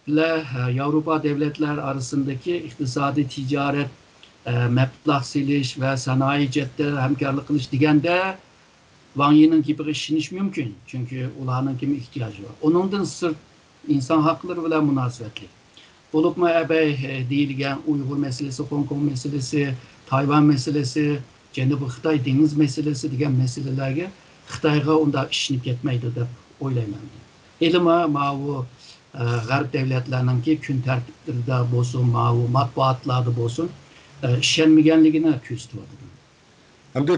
بىلەن، ئە، ياۋروپا دۆلەتلەر ئارىسىندىكى ئىقتىسادىي تىجارەت، ئە، مەبلەغ سېلىش ۋە سانائىي جەھەتتە ھەمكارلىق قىلىش دېگەندە، ۋاڭ يىنىڭ گېپىگە ئىشىنىش مۇمكىن، چۈنكى ئۇلارنىڭكىمۇ ئېھتىياجى بار. ئۇنىڭدىن سىرت، ئىنسان ھەقلىرى بىلەن مۇناسىۋەتلىك، بولۇپمۇ ئەبەي، ئە، دېيىلگەن ئۇيغۇر مەسىلىسى، خوڭكوڭ مەسىلىسى، تايۋان مەسىلىسى، جەنۇبىي خىتاي دېڭىز مەسىلىسى دېگەن مەسىلىلەرگە خىتايغا ئۇنداق ئىشىنىپ كەتمەيدۇ دەپ ئويلايمەن. ھېلىمۇ ماۋۇ، ئە، غەرب دۆلەتلەرنىڭكى كۈن تەرتىپلىرىدە بولسۇن، ماۋۇ ماتبۇئاتلاردا بولسۇن، ئە، ئىشەنمىگەنلىكىنى كۆرسىتىۋاتىدۇ. ئەمدى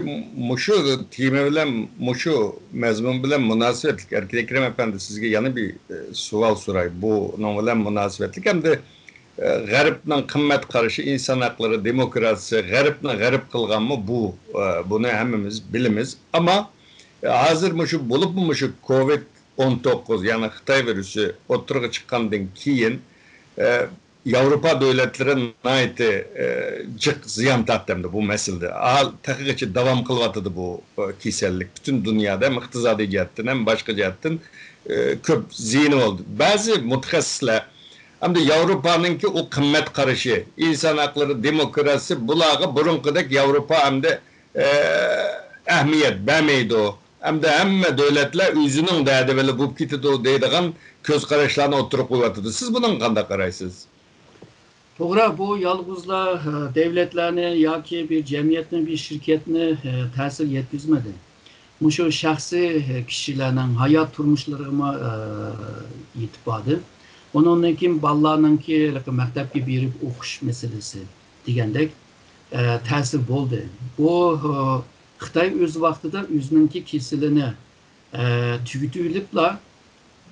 مۇشۇ تېما بىلەن، مۇشۇ مەزمۇن بىلەن مۇناسىۋەتلىك، ئەركىن ئەكرەم ئەپەندى، سىزگە يەنە بىر، ئە، سوئال سوراي. بۇنىڭ بىلەن مۇناسىۋەتلىك، ئەمدى، ئە، غەربنىڭ قىممەت قارىشى، ئىنسان ھەقلىرى، دېموكراتىيە، غەربنى غەرب قىلغانمۇ بۇ؟ ئە، بۇنى ھەممىمىز بىلىمىز. ئەمما، ئە، ھازىر مۇشۇ، بولۇپمۇ مۇشۇ كوۋىد ئون توققۇز، يەنى خىتاي ۋىرۇسى ئوتتۇرىغا چىققاندىن كېيىن، ئە، ياۋروپا دۆلەتلىرى ناھايىتى، ئە، جىق زىيان تارتتى ئەمدى بۇ مەسىلىدە. ھال تېخىغىچە داۋام قىلىۋاتىدۇ بۇ، ئە، كېسەللىك. پۈتۈن دۇنيادا ھەم ئىقتىسادىي جەھەتتىن، ھەم باشقا جەھەتتىن، ئە، كۆپ زىيىنى بولدى. بەزى مۇتەخەسسىسلەر ئەمدى ياۋروپانىڭكى ئۇ قىممەت قارىشى، ئىنسان ھەقلىرى، دېموكراتىيە، بۇلارغا بۇرۇنقىدەك ياۋروپا ئەمدى، ئە، ئەھمىيەت بەرمەيدۇ. ئەمدى ھەممە دۆلەتلەر ئۆزىنىڭ دەردى بىلەن بولۇپ كېتىدۇ دەيدىغان كۆز قاراشلارنى ئوتتۇرىغا قويۇۋاتىدۇ. سىز بۇنىڭغا قانداق قارايسىز؟ توغرا، بۇ يالغۇزلا، ئە، دەۋلەتلەرنى ياكى بىر جەمئىيەتنى، بىر شىركەتنى، ئە، تەسىر يەتكۈزمىدى. مۇشۇ شەخسىي، ئە، كىشىلەرنىڭ ھايات تۇرمۇشلىرىغىمۇ، ئە، يېتىپ باردى. ئۇنىڭدىن كېيىن بالىلارنىڭكى مەكتەپكە بېرىپ ئوقۇش مەسىلىسى دېگەندەك، ئە، تەسىر بولدى. بۇ، ئە، خىتاي ئۆز ۋاقتىدا ئۆزىنىڭكى كېسىلىنى، ئە، تۈگىتىۋېلىپلا،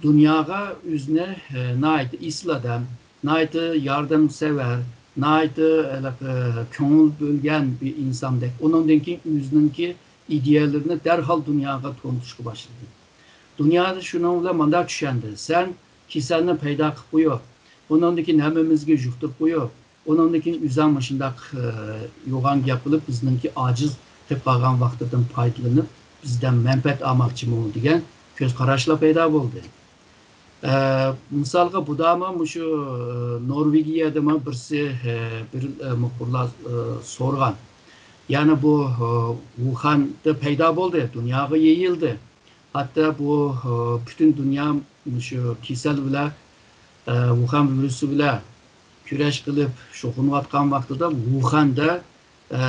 دۇنياغا ئۆزىنى، ئە، ناھايىتى ئېسىل ئادەم، ناھايىتى ياردەمسەۋەر، ناھايىتى، ھېلىقى، كۆڭۈل بۆلگەن بىر ئىنساندەك. ئۇنىڭدىن كېيىن ئۆزىنىڭكى ئىدىيەلىرىنى دەرھال دۇنياغا تونۇتۇشقا باشلىدى. دۇنيا شۇنىڭ بىلەن مۇنداق چۈشەندى: سەن كېسەلنى پەيدا قىلىپ قويۇپ، ئۇنىڭدىن كېيىن ھەممىمىزگە يۇقتۇرۇپ قويۇپ، ئۇنىڭدىن كېيىن ئۆزۈڭ مۇشۇنداق، ئە، يوغان گەپ قىلىپ، بىزنىڭكى ئاجىز قېلىپ قالغان ۋاقتىدىن پايدىلىنىپ، بىزدىن مەنپەئەت ئالماقچىمۇ دېگەن كۆز قاراشلار پەيدا بولدى. ئە، مىسالغا، بۇدامۇ مۇشۇ، ئە، نورۋېگىيەدىمۇ بىرسى، ئە، بىر، ئە، مۇخبىرلار، ئە، سورىغان. يەنى بۇ، ئە، ۋۇخەندە پەيدا بولدى، دۇنياغا يېيىلدى. ھەتتا بۇ، ئە، پۈتۈن دۇنيا مۇشۇ كېسەل بىلەن، ئە، ۋۇخەن ۋىرۇسى بىلەن كۈرەش قىلىپ شۇغۇللىنىۋاتقان ۋاقتىدا ۋۇخەندە، ئە،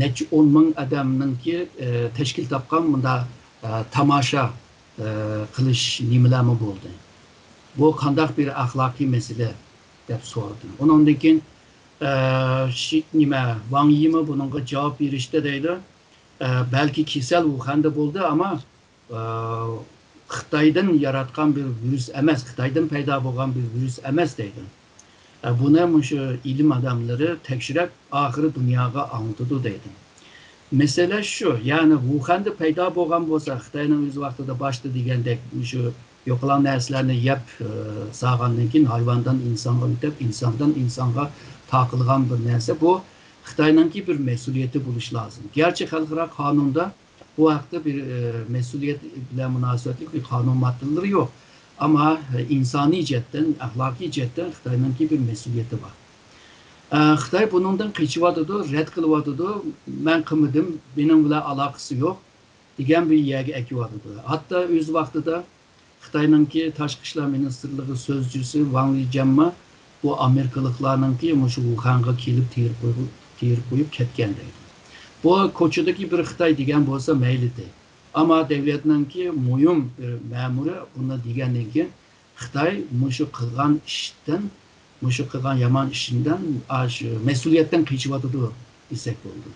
نەچچە ئون مىڭ ئادەمنىڭكى، ئە، تەشكىل تاپقان مۇنداق، ئە، تاماشا، ئە، قىلىش نېمىلەرمۇ بولدى؟ بۇ قانداق بىر ئەخلاقىي مەسىلە؟ دەپ سورىدىم. ئۇنىڭدىن كېيىن، ئە، شى-، نېمە، ۋاڭ يىمۇ بۇنىڭغا جاۋاب بېرىشتە دەيدۇ، ئە، بەلكى كېسەل ۋۇخەندە بولدى، ئەمما، ئە، خىتايدىن ياراتقان بىر ۋىرۇس ئەمەس، خىتايدىن پەيدا بولغان بىر ۋىرۇس ئەمەس دەيدۇ. ئە، بۇنى مۇشۇ ئىلىم ئادەملىرى تەكشۈرۈپ، ئاخىرى دۇنياغا ئاڭلىتىدۇ دەيدۇ. مەسىلە شۇ، يەنى ۋۇخەندە پەيدا بولغان بولسا، خىتاينىڭ ئۆز ۋاقتىدا باشتا دېگەندەك مۇشۇ يوقىلاڭ نەرسىلەرنى يەپ، ئە، سالغاندىن كېيىن ھايۋاندىن ئىنسانغا ئۆتۈپ، ئىنساندىن ئىنسانغا تارقالغان بىر نەرسە، بۇ خىتاينىڭكى بىر مەسئۇلىيىتى بولۇشى لازىم. گەرچە خەلقئارا قانۇندا بۇ ھەقتە بىر، ئە، مەسئۇلىيەت بىلەن مۇناسىۋەتلىك بىر قانۇن ماددىلىرى يوق. ئەمما، ئە، ئىنسانىي جەھەتتىن، ئەخلاقىي جەھەتتىن خىتاينىڭكى بىر مەسئۇلىيىتى بار. ئە، خىتاي بۇنىڭدىن قېچىۋاتىدۇ، رەت قىلىۋاتىدۇ، مەن قىلمىدىم، مېنىڭ بىلەن ئالاقىسى يوق دېگەن بىر يەرگە ئەكىۋاتىدۇ. ھەتتا ئۆز ۋاقتىدا خىتاينىڭكى تاشقى ئىشلار مىنىستىرلىقى سۆزچىسى ۋاڭ لىجيەنمۇ بۇ ئامېرىكىلىقلارنىڭكى مۇشۇ ۋۇخەنغا كېلىپ تېرە قويۇپ، تېرە قويۇپ كەتكەن دەيدۇ. بۇ كوچىدىكى بىر خىتاي دېگەن بولسا مەيلىدى. ئەمما دەۋلەتنىڭكى مۇھىم بىر مەمۇرى بۇنى دېگەندىن كېيىن خىتاي مۇشۇ قىلغان ئىشتىن، مۇشۇ قىلغان يامان ئىشىدىن، ئاشۇ مەسئۇلىيەتتىن قېچىۋاتىدۇ دېسەك بولىدۇ.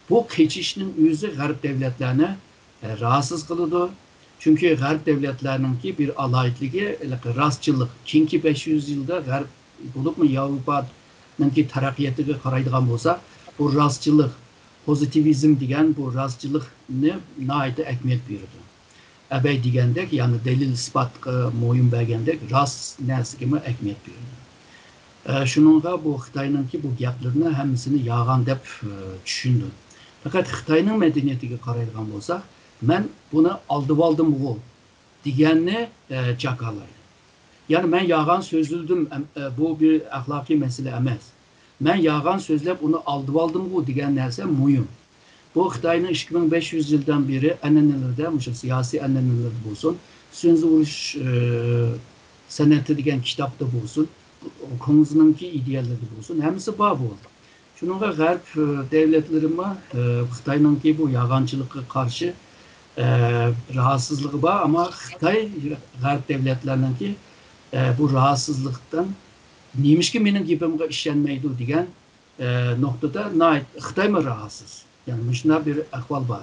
بۇ قېچىشنىڭ ئۆزى غەرب دەۋلەتلەرنى، ئە، راھەتسىز قىلىدۇ. چۈنكى غەرب دەۋلەتلەرنىڭكى بىر ئالاھىدىلىكى، ھېلىقى راستچىللىق. كېيىنكى بەش يۈز يىلدا غەرب، بولۇپمۇ ياۋروپانىڭكى تەرەققىياتىغا قارايدىغان بولسا، بۇ راستچىللىق، پوزىتىۋىزم دېگەن بۇ راستچىللىقنى ناھايىتى ئەھمىيەت بېرىدۇ. ئەبەي دېگەندەك، يەنى دەلىل-ئىسپاتقا مويۇن بەرگەندەك، راست نەرسىگىمۇ ئەھمىيەت بېرىدۇ. ئە، شۇنىڭغا بۇ خىتاينىڭكى بۇ گەپلىرىنى ھەممىسىنى يالغان دەپ، ئە، چۈشىنىدۇ. پەقەت خىتاينىڭ مەدەنىيىتىگە قارايدىغان بولساق، مەن بۇنى ئالدىۋالدىمغۇ دېگەننى، ئە، جاكارلايدۇ. يەنى مەن يالغان سۆزلىدىم، ئەم-، ئە، بۇ بىر ئەخلاقىي مەسىلە ئەمەس. مەن يالغان سۆزلەپ ئۇنى ئالدىۋالدىمغۇ دېگەن نەرسە مۇھىم. بۇ خىتاينىڭ ئىككى مىڭ بەش يۈز يىلدىن بېرى ئەنئەنىلىرىدە، مۇشۇ سىياسىي ئەنئەنىلىرىدە بولسۇن، سۈنزى ئۇرۇش، ئە، سەنئىتى دېگەن كىتابتا بولسۇن، كۇڭزىنىڭكى ئىدىيەلىرىدە بولسۇن، ھەممىسى بار بۇ. شۇنىڭغا غەرب، ئە، دەۋلەتلىرىمۇ، ئە، خىتاينىڭكى بۇ يالغانچىلىققا قارشى، ئە، راھەتسىزلىقى بار، ئەمما خىتاي غەرب دەۋلەتلەرنىڭكى، ئە، بۇ راھەتسىزلىقتىن نېمىشقا مېنىڭ گېپىمگە ئىشەنمەيدۇ دېگەن، ئە، نۇقتىدا ناھايىتى خىتايمۇ راھەتسىز. يەنى مۇشۇنداق بىر ئەھۋال بار.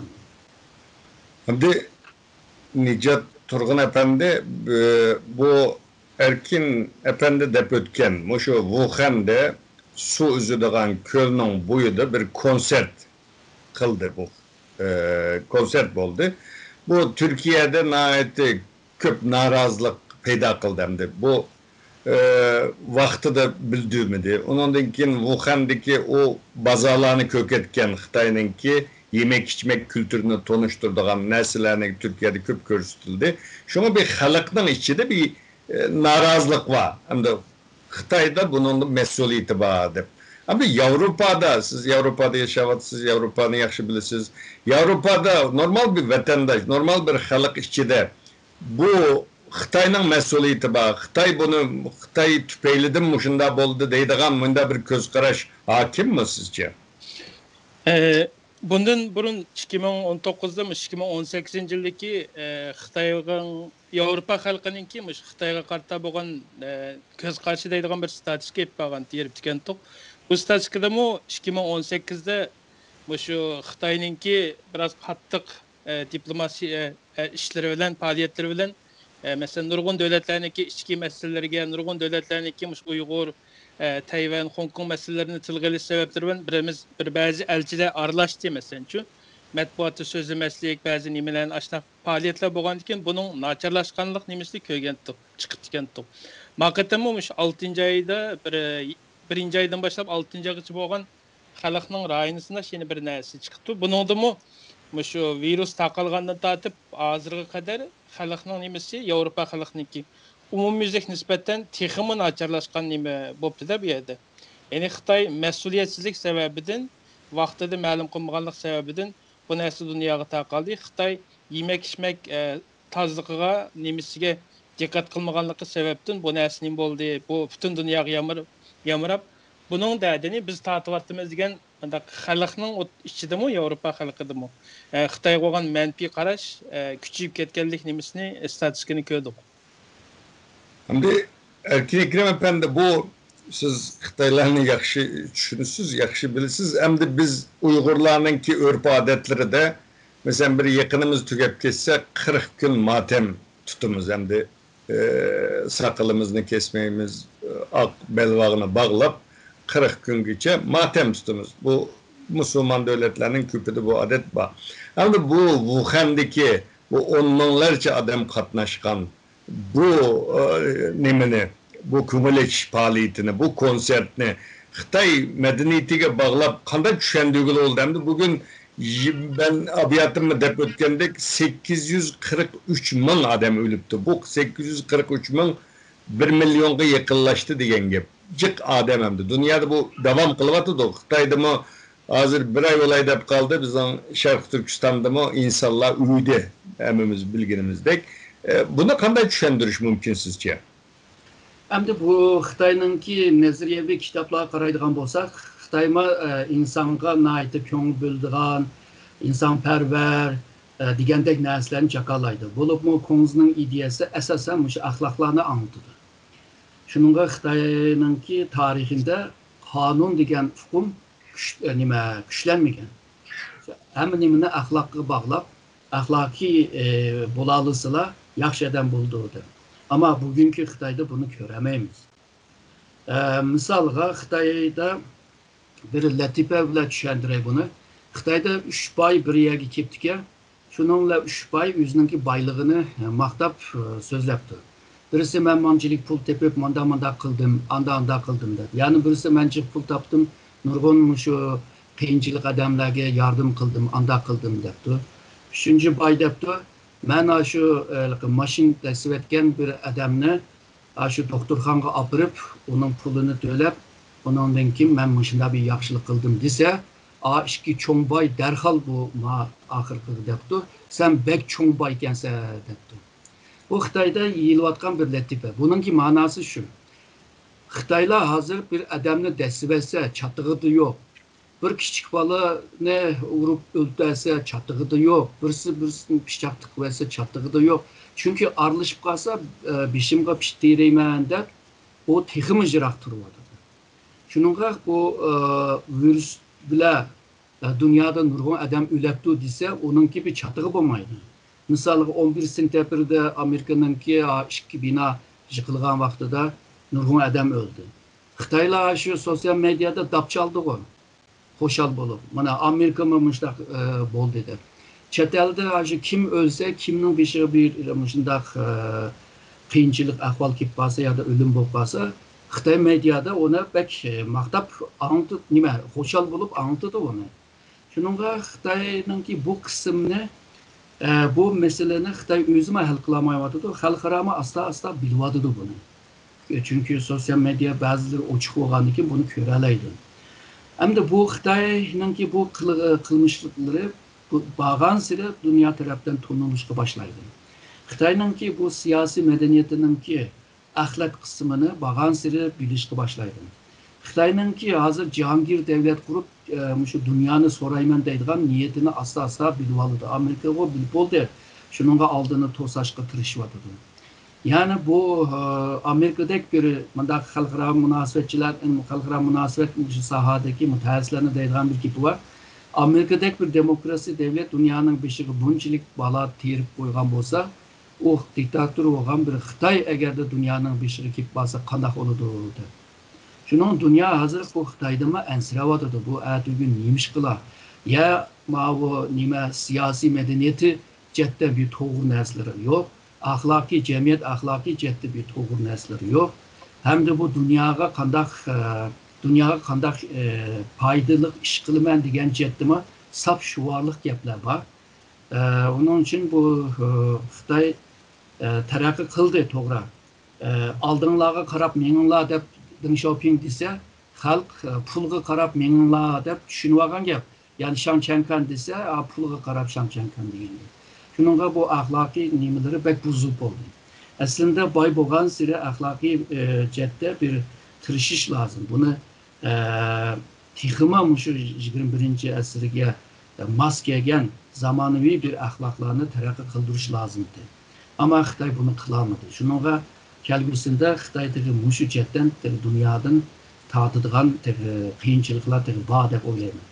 ئەمدى نىجات تۇرغۇن ئەپەندى، بۇ، بۇ ئەركىن ئەپەندى دەپ ئۆتكەن مۇشۇ ۋۇخەندە سۇ ئۈزىدىغان كۆلنىڭ بويىدا بىر كونسېرت قىلدى بۇ. ئە، كونسېرت بولدى. بۇ تۈركىيەدە ناھايىتى كۆپ نارازىلىق پەيدا قىلدى ئەمدى. بۇ، ئە، ۋاقتىدا بىلدۈرمىدى. ئۇنىڭدىن كېيىن ۋۇخەندىكى ئۇ بازارلارنى كۆركەتكەن خىتاينىڭكى يېمەك-ئىچمەك كۈلتۈرىنى تونۇشتۇرىدىغان نەرسىلەرنى تۈركىيەدە كۆپ كۆرسىتىلدى. شۇڭا بىر خەلقنىڭ ئىچىدە بىر، ئە، نارازىلىق بار. ئەمدى خىتايدا بۇنىڭدا مەسئۇلىيىتى بار دەپ. ئەمدى ياۋروپادا، سىز ياۋروپادا ياشاۋاتىسىز، ياۋروپانى ياخشى بىلىسىز. ياۋروپادا نورمال بىر ۋەتەنداش، نورمال بىر خەلق ئىچىدە بۇ خىتاينىڭ مەسئۇلىيىتى بار، خىتاي بۇنى، خىتاي تۈپەيلىدىن مۇشۇنداق بولدى دەيدىغان مۇنداق بىر كۆز قاراش ھاكىممۇ سىزچە؟ ئە، بۇندىن بۇرۇن ئىككى مىڭ ئون توققۇزدا، مۇشۇ ئىككى مىڭ ئون سەككىزىنچى يىلدىكى، ئە، خىتاينىڭ، ياۋروپا خەلقىنىڭكى مۇشۇ خىتايغا قارىتا بولغان، ئە، كۆز قارىشى دەيدىغان بىر ستاتىستىكا ئېلىپ بارغان، يېرىپ تىكەنتۇق. بۇ ستاتىستىكىدىمۇ ئىككى مىڭ ئون سەككىزدە مۇشۇ خىتاينىڭكى بىراز قاتتىق، ئە، دىپلوماسىيە، ئە، ئىشلىرى بىلەن، پائالىيەتلىرى بىلەن، ئە، مەسىلەن، نۇرغۇن دۆلەتلەرنىڭكى ئىچكى مەسىلىلىرىگە، نۇرغۇن دۆلەتلەرنىڭكى مۇشۇ ئۇيغۇر، ئە، تەيۋەن، خوڭكوڭ مەسىلىلىرىنى تىلغا ئېلىش سەۋەبلىرى بىلەن بىرىمىز، بىر بەزى ئەلچىلەر ئارىلاشتى، مەسىلەنچۇ، مەتبۇئاتتا سۆزلىمەسلىك، بەزى نېمىلەرنى ئاشۇنداق پائالىيەتلەر بولغاندىكىن، بۇنىڭ ناچارلاشقانلىق نېمىسىنى كۆرگەنتۇق، چىقىپ كەتكەنتۇق. ما قېتىممۇ مۇشۇ ئالتىنچى ئايدا بىر، بىرىنچى ئايدىن باشلاپ ئالتىنچى ئايغىچە بولغان خەلقنىڭ رايىنى سىناش يەنە بىر نەرسە چىقىپتۇ. بۇنىڭدىمۇ مۇشۇ ۋىرۇس تارقالغاندىن تارتىپ ھازىرغا قەدەر خەلقنىڭ نېمىسى، ياۋروپا خەلقنىڭكى ئومۇميۈزلۈك نىسبەتەن تېخىمۇ ناچارلاشقان نېمە بوپتۇ-دە بۇ يەردە. يەنى خىتاي مەسئۇلىيەتسىزلىك سەۋەبىدىن، ۋاقتىدا مەلۇم قىلمىغانلىق سەۋەبىدىن بۇ نەرسە دۇنياغا تارقالدى. خىتاي يېمەك-ئىچمەك، ئە، تازىلىقىغا، نېمىسىگە دىققەت قىلمىغانلىقى سەۋەبتىن بۇ نەرسە نېمە بولدى، بۇ پۈتۈن دۇنياغا يامر-، يامراپ، بۇنىڭ دەردىنى بىز تارتىۋاتىمىز دېگەن مۇنداق خەلقنىڭ ئوت-، ئىچىدىمۇ، ياۋروپا خەلقىدىمۇ، ئە، خىتايغا بولغان مەنپىي قاراش، ئە، كۈچىيىپ كەتكەنلىك نېمىسىنى، ئىستاتىستىكىنى كۆردۇق. ئەمدى ئەركىن ئەكرەم ئەپەندى، بۇ سىز خىتايلارنى ياخشى چۈشىنىسىز، ياخشى بىلىسىز. ئەمدى بىز ئۇيغۇرلارنىڭكى ئۆرپ-ئادەتلىرىدە، مەسىلەن، بىر يېقىنىمىز تۈگەپ كەتسە، قىرىق كۈن ماتەم تۇتىمىز. ئەمدى، ئى، ساقىلىمىزنى كەسمەيمىز، ئاق بەلباغنى باغلاپ، قىرىق كۈنگىچە ماتەم تۇتىمىز. بۇ مۇسۇلمان دۆلەتلەرنىڭ كۆپىدە بۇ ئادەت بار. ئەمدى بۇ ۋۇخەندىكى بۇ ئون مىڭلارچە ئادەم قاتناشقان بۇ، ئە، نېمىنى، بۇ كۆڭۈل ئېچىش پائالىيىتىنى، بۇ كونسېرتنى خىتاي مەدەنىيىتىگە باغلاپ قانداق چۈشەندۈرگىلى بولىدۇ؟ ئەمدى بۈگۈن يى-، مەن ئابىياتىمدا دەپ ئۆتكەندەك، سەككىز يۈز قىرىق ئۈچ مىڭ ئادەم ئۆلۈپتۇ. بۇ سەككىز يۈز قىرىق ئۈچ مىڭ بىر مىليونغا يېقىنلاشتى دېگەن گەپ. جىق ئادەم ئەمدى. دۇنيادا بۇ داۋام قىلىۋاتىدۇ. خىتايدىمۇ ھازىر بىر ئاي بولاي دەپ قالدى، بىزنىڭ شەرقىي تۈركىستاندىمۇ ئىنسانلار ئۆيدە، ھەممىمىز بىلگىنىمىزدەك. ئە، بۇنى قانداق چۈشەندۈرۈش مۇمكىن سىزچە؟ ئەمدى بۇ خىتاينىڭكى نەزەرىيەۋى كىتابلارغا قارايدىغان بولساق، خىتايمۇ، ئە، ئىنسانغا ناھايىتى كۆڭۈل بۆلىدىغان، ئىنسانپەرۋەر، ئە، دېگەندەك نەرسىلەرنى جاكارلايدۇ. بولۇپمۇ كۇڭزىنىڭ ئىدىيەسى ئاساسەن مۇشۇ ئەخلاقلارنى ئاڭلىتىدۇ. شۇنىڭغا خىتاينىڭكى تارىخىدا قانۇن دېگەن ئۇقۇم كۈچ-، ئە، نېمە، كۈچلەنمىگەن. ھەممە نېمىنى ئەخلاققا باغلاپ، ئەخلاقىي، ئە، بولالىسىلا ياخشى ئادەم بولىدۇ دەپ. ئەمما بۈگۈنكى خىتايدا بۇنى كۆرەلمەيمىز. ئە، مىسالغا خىتايدا بىر لەتىپە بىلەن چۈشەندۈرەي بۇنى. خىتايدا ئۈچ باي بىر يەرگە كېلىپتىكەن. شۇنىڭ بىلەن ئۈچ باي ئۆزىنىڭكى بايلىقىنى، ئە، ماختاپ، ئە، سۆزلەپتۇ. بىرسى، مەن مانچىلىك پۇل تېپىپ، مانداق، مانداق قىلدىم، ئاندا، ئاندا قىلدىم دەپ. يەنە بىرسى، مەن جىق پۇل تاپتىم، نۇرغۇن مۇشۇ قىيىنچىلىق ئادەملەرگە ياردەم قىلدىم، ئاندا قىلدىم دەپتۇ. ئۈچىنچى باي دەپتۇ، مەن ئاشۇ، ئە، ماشىنا دەسسىۋەتكەن بىر ئادەمنى ئاشۇ دوختۇرخانىغا ئاپىرىپ، ئۇنىڭ پۇلىنى تۆلەپ، ئۇنىڭدىن كېيىن مەن مۇشۇنداق بىر ياخشىلىق قىلدىم دېسە، ئا ئىككى چوڭ باي دەرھال بۇ ما-، ئاخىرقىغا دەپتۇ، سەن بەك چوڭ بايكەنسەن دەپتۇ. بۇ خىتايدا يېيىلىۋاتقان بىر لەتىپە. بۇنىڭكى مەناسى شۇ. خىتايلار ھازىر بىر ئادەمنى دەسسىۋەتسە، چاتىقىدا يوق. بىر كىچىك بالىنى ئۇرۇپ ئۆلتۈرسە، چاتىقىدا يوق. بىرسى بىرسىنى پىچاق تىقىۋەتسە، چاتىقىدا يوق. چۈنكى ئارىلىشىپ قالسا، ئە، بېشىمغا پىت تېرەيمەن دەپ، ئۇ تېخىمۇ يىراق تۇرۇۋاتىدۇ. شۇنىڭغا بۇ، ئە، ۋىرۇس بىلەن، ئە، دۇنيادا نۇرغۇن ئادەم ئۆلەپتۇ دېسە، ئۇنىڭكى بىر چاتىقى بولمايدۇ. مىسالغا، ئون بىر سېنتەبىردە ئامېرىكىنىڭكى، ئا، ئىككى بىنا يىقىلغان ۋاقتىدا نۇرغۇن ئادەم ئۆلدى. خىتايلار شۇ سوتسىيال مېدىيادا داپ چالدىغۇ، خۇشال بولۇپ، مانا ئامېرىكىمۇ مۇشۇنداق، ئە، بولدى دەپ. چەت ئەلدە شۇ كىم ئۆلسە، كىمنىڭ بېشىغا بىر مۇشۇنداق، ئە، قىيىنچىلىق ئەھۋال كېلىپ قالسا يادا ئۆلۈم بولۇپ قالسا، خىتاي مېدىيادا ئۇنى بەك، ئە، ماختاپ ئاڭلىتىپ، نېمە، خۇشال بولۇپ ئاڭلىتىدۇ ئۇنى. شۇنىڭغا خىتاينىڭكى بۇ قىسمىنى، ئە، بۇ مەسىلىنى خىتاي ئۆزىمۇ ھەل قىلالمايۋاتىدۇ، خەلقئارامۇ ئاستا-ئاستا بىلىۋاتىدۇ بۇنى. چۈنكى سوتسىيال مېدىيا بەزىلىرى ئوچۇق بولغاندىن كېيىن بۇنى كۆرەلەيدۇ. ئەمدى بۇ خىتاينىڭكى بۇ قىل-، قىلمىشلىقلىرى بۇ بارغانسېرى دۇنيا تەرەپتىن تونۇلۇشقا باشلايدۇ. خىتاينىڭكى بۇ سىياسىي مەدەنىيىتىنىڭكى ئەخلەت قىسمىنى بارغانسېرى بىلىشكە باشلايدۇ. خىتاينىڭكى ھازىر جاھانگىر دەۋلەت قۇرۇپ، ئە، مۇشۇ دۇنيانى سورايمەن دەيدىغان نىيىتىنى ئاستا-ئاستا بىلىۋالىدۇ. ئامېرىكىغۇ بىلىپ بولدى، شۇنىڭغا ئالدىنى توساشقا تىرىشىۋاتىدۇ. يەنى بۇ، ئە، ئامېرىكىدەك بىر مۇنداق خەلقئارا مۇناسىۋەتچىلەر، خەلقئارا مۇناسىۋەت مۇشۇ ساھەدىكى مۇتەخەسسىسلەرنىڭ دەيدىغان بىر گېپى بار. ئامېرىكىدەك بىر دېموكراسىيە دەۋلەت دۇنيانىڭ بېشىغا بۇنچىلىك بالا تېرىپ قويغان بولسا، ئۇ دىكتاتور بولغان بىر خىتاي ئەگەردە دۇنيانىڭ بېشىغا كېلىپ قالسا قانداق بولىدۇ دەپ. شۇنىڭ دۇنيا ھازىر بۇ خىتايدىنمۇ ئەنسىرەۋاتىدۇ. بۇ ئەتىگۈن نېمىشقىلا يا ماۋۇ نېمە سىياسىي مەدەنىيىتى جەھەتتە بىر توغرا نەرسىلىرى يوق، ئەخلاقىي، جەمئىيەت ئەخلاقىي جەھەتتە بىر توغرا نەرسىلىرى يوق. ھەمدە بۇ دۇنياغا قانداق، ئە، دۇنياغا قانداق، ئە، پايدىلىق ئىش قىلىمەن دېگەن جەھەتتىمۇ ساپ شۇۋارلىق گەپلەر بار. ئە، ئۇنىڭ ئۈچۈن بۇ، ئە، خىتاي، ئە، تەرەققىي قىلدى، توغرا. ئە، ئالدىڭلارغا قاراپ مېڭىڭلار دەپ دېڭ شياۋپىڭ دېسە، خەلق، ئە، پۇلغا قاراپ مېڭىڭلار دەپ چۈشىنىۋالغان گەپ. يەنى شاڭ چيەنكان دېسە، ئا، پۇلغا قاراپ شاڭ چيەنكان دېگەن گەپ. شۇنىڭغا بۇ ئەخلاقىي نېمىلىرى بەك بۇزۇلۇپ بولدى. ئەسلىندە باي بولغانسېرى ئەخلاقىي، ئە، جەھەتتە بىر تىرىشىش لازىم. بۇنى ئە، تېخىمۇ مۇشۇ يىگىرمە بىرىنچى ئەسىرگە ماس كەلگەن زامانىۋى بىر ئەخلاقلارنى تەرەققىي قىلدۇرۇش لازىمتى. ئەمما خىتاي بۇنى قىلالمىدى. شۇنىڭغا كەلگۈسىدە خىتاي تېخى مۇشۇ جەھەتتىن تېخى دۇنيادىن تارتىدىغان تېخى قىيىنچىلىقلار تېخى بار دەپ ئويلايمەن.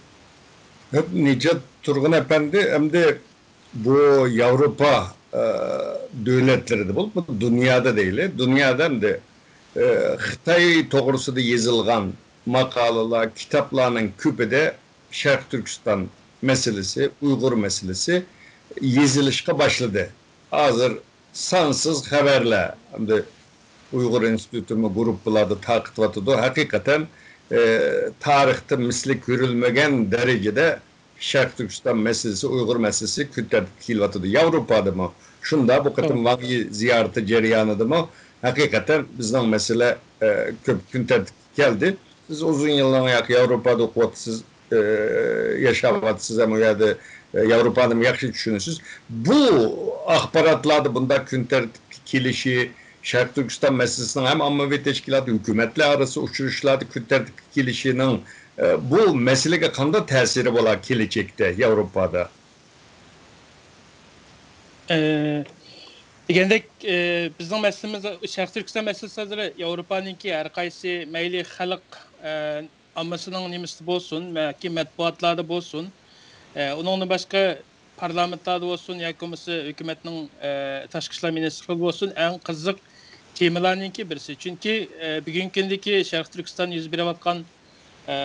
نىجات تۇرغۇن ئەپەندى، ئەمدى بۇ ياۋروپا، ئە، دۆلەتلىرىدە بولۇپ، بۇ دۇنيادا دەيلى، دۇنيادا ئەمدى، ئە، خىتاي توغرىسىدا يېزىلغان ماقالىلەر، كىتابلارنىڭ كۆپىدە شەرقىي تۈركىستان مەسىلىسى، ئۇيغۇر مەسىلىسى يېزىلىشقا باشلىدى. ھازىر سانسىز خەۋەرلەر، ئەمدى ئۇيغۇر ئىنستىتۇتىمۇ گۇرۇپپىلاردا تارقىتىۋاتىدۇ. ھەقىقەتەن، ئە، تارىختا مىسلى كۆرۈلمىگەن دەرىجىدە شەرقىي تۈركىستان مەسىلىسى، ئۇيغۇر مەسىلىسى كۈن تەرتىپكە كېلىۋاتىدۇ. ياۋروپادىمۇ شۇنداق. بۇ قېتىم ۋاڭ يى زىيارىتى جەريانىدىمۇ ھەقىقەتەن بىزنىڭ مەسىلە، ئە، كۆپ كۈن تەرتىپكە كەلدى. سىز ئۇزۇن يىللار ياق-، ياۋروپادا ئوقۇۋاتىسىز، ئە، ياشاۋاتىسىز ھەم ئۇ يەردە، ئە، ياۋروپانىمۇ ياخشى چۈشىنىسىز. بۇ ئاخباراتلاردا بۇنداق كۈن تەرتىپكە كېلىشى، شەرقىي تۈركىستان مەسىلىسىنىڭ ھەم ئاممىۋى تەشكىلات، ھۆكۈمەتلەر ئارىسىدا ئۇچرىشىشلاردا كۈن تەرتىپكە كېلىشىنىڭ، ئە، بۇ مەسىلىگە قانداق تەسىرى بولا كېلەچەكتە ياۋروپادا؟ ئە، دېگەندەك، ئە، بىزنىڭ مەسىلىمىز شەرقىي تۈركىستان مەسىلىسى ھازىر ياۋروپانىڭكى ھەر قايسى مەيلى خەلق، ئە، ئاممىسىنىڭ نېمىسىدە بولسۇن، ياكى مەتبۇئاتلاردا بولسۇن، ئە، ئۇنىڭدىن باشقا پارلامېنتلاردا بولسۇن ياكى بولمىسا ھۆكۈمەتنىڭ، ئە، تاشقى ئىشلار مىنىستىرلىقىدا بولسۇن، ئەڭ قىزىق تېمىلارنىڭكى بىرسى. چۈنكى، ئە، بۈگۈنكى كۈندىكى شەرقىي تۈركىستان يۈز بېرىۋاتقان، ئە،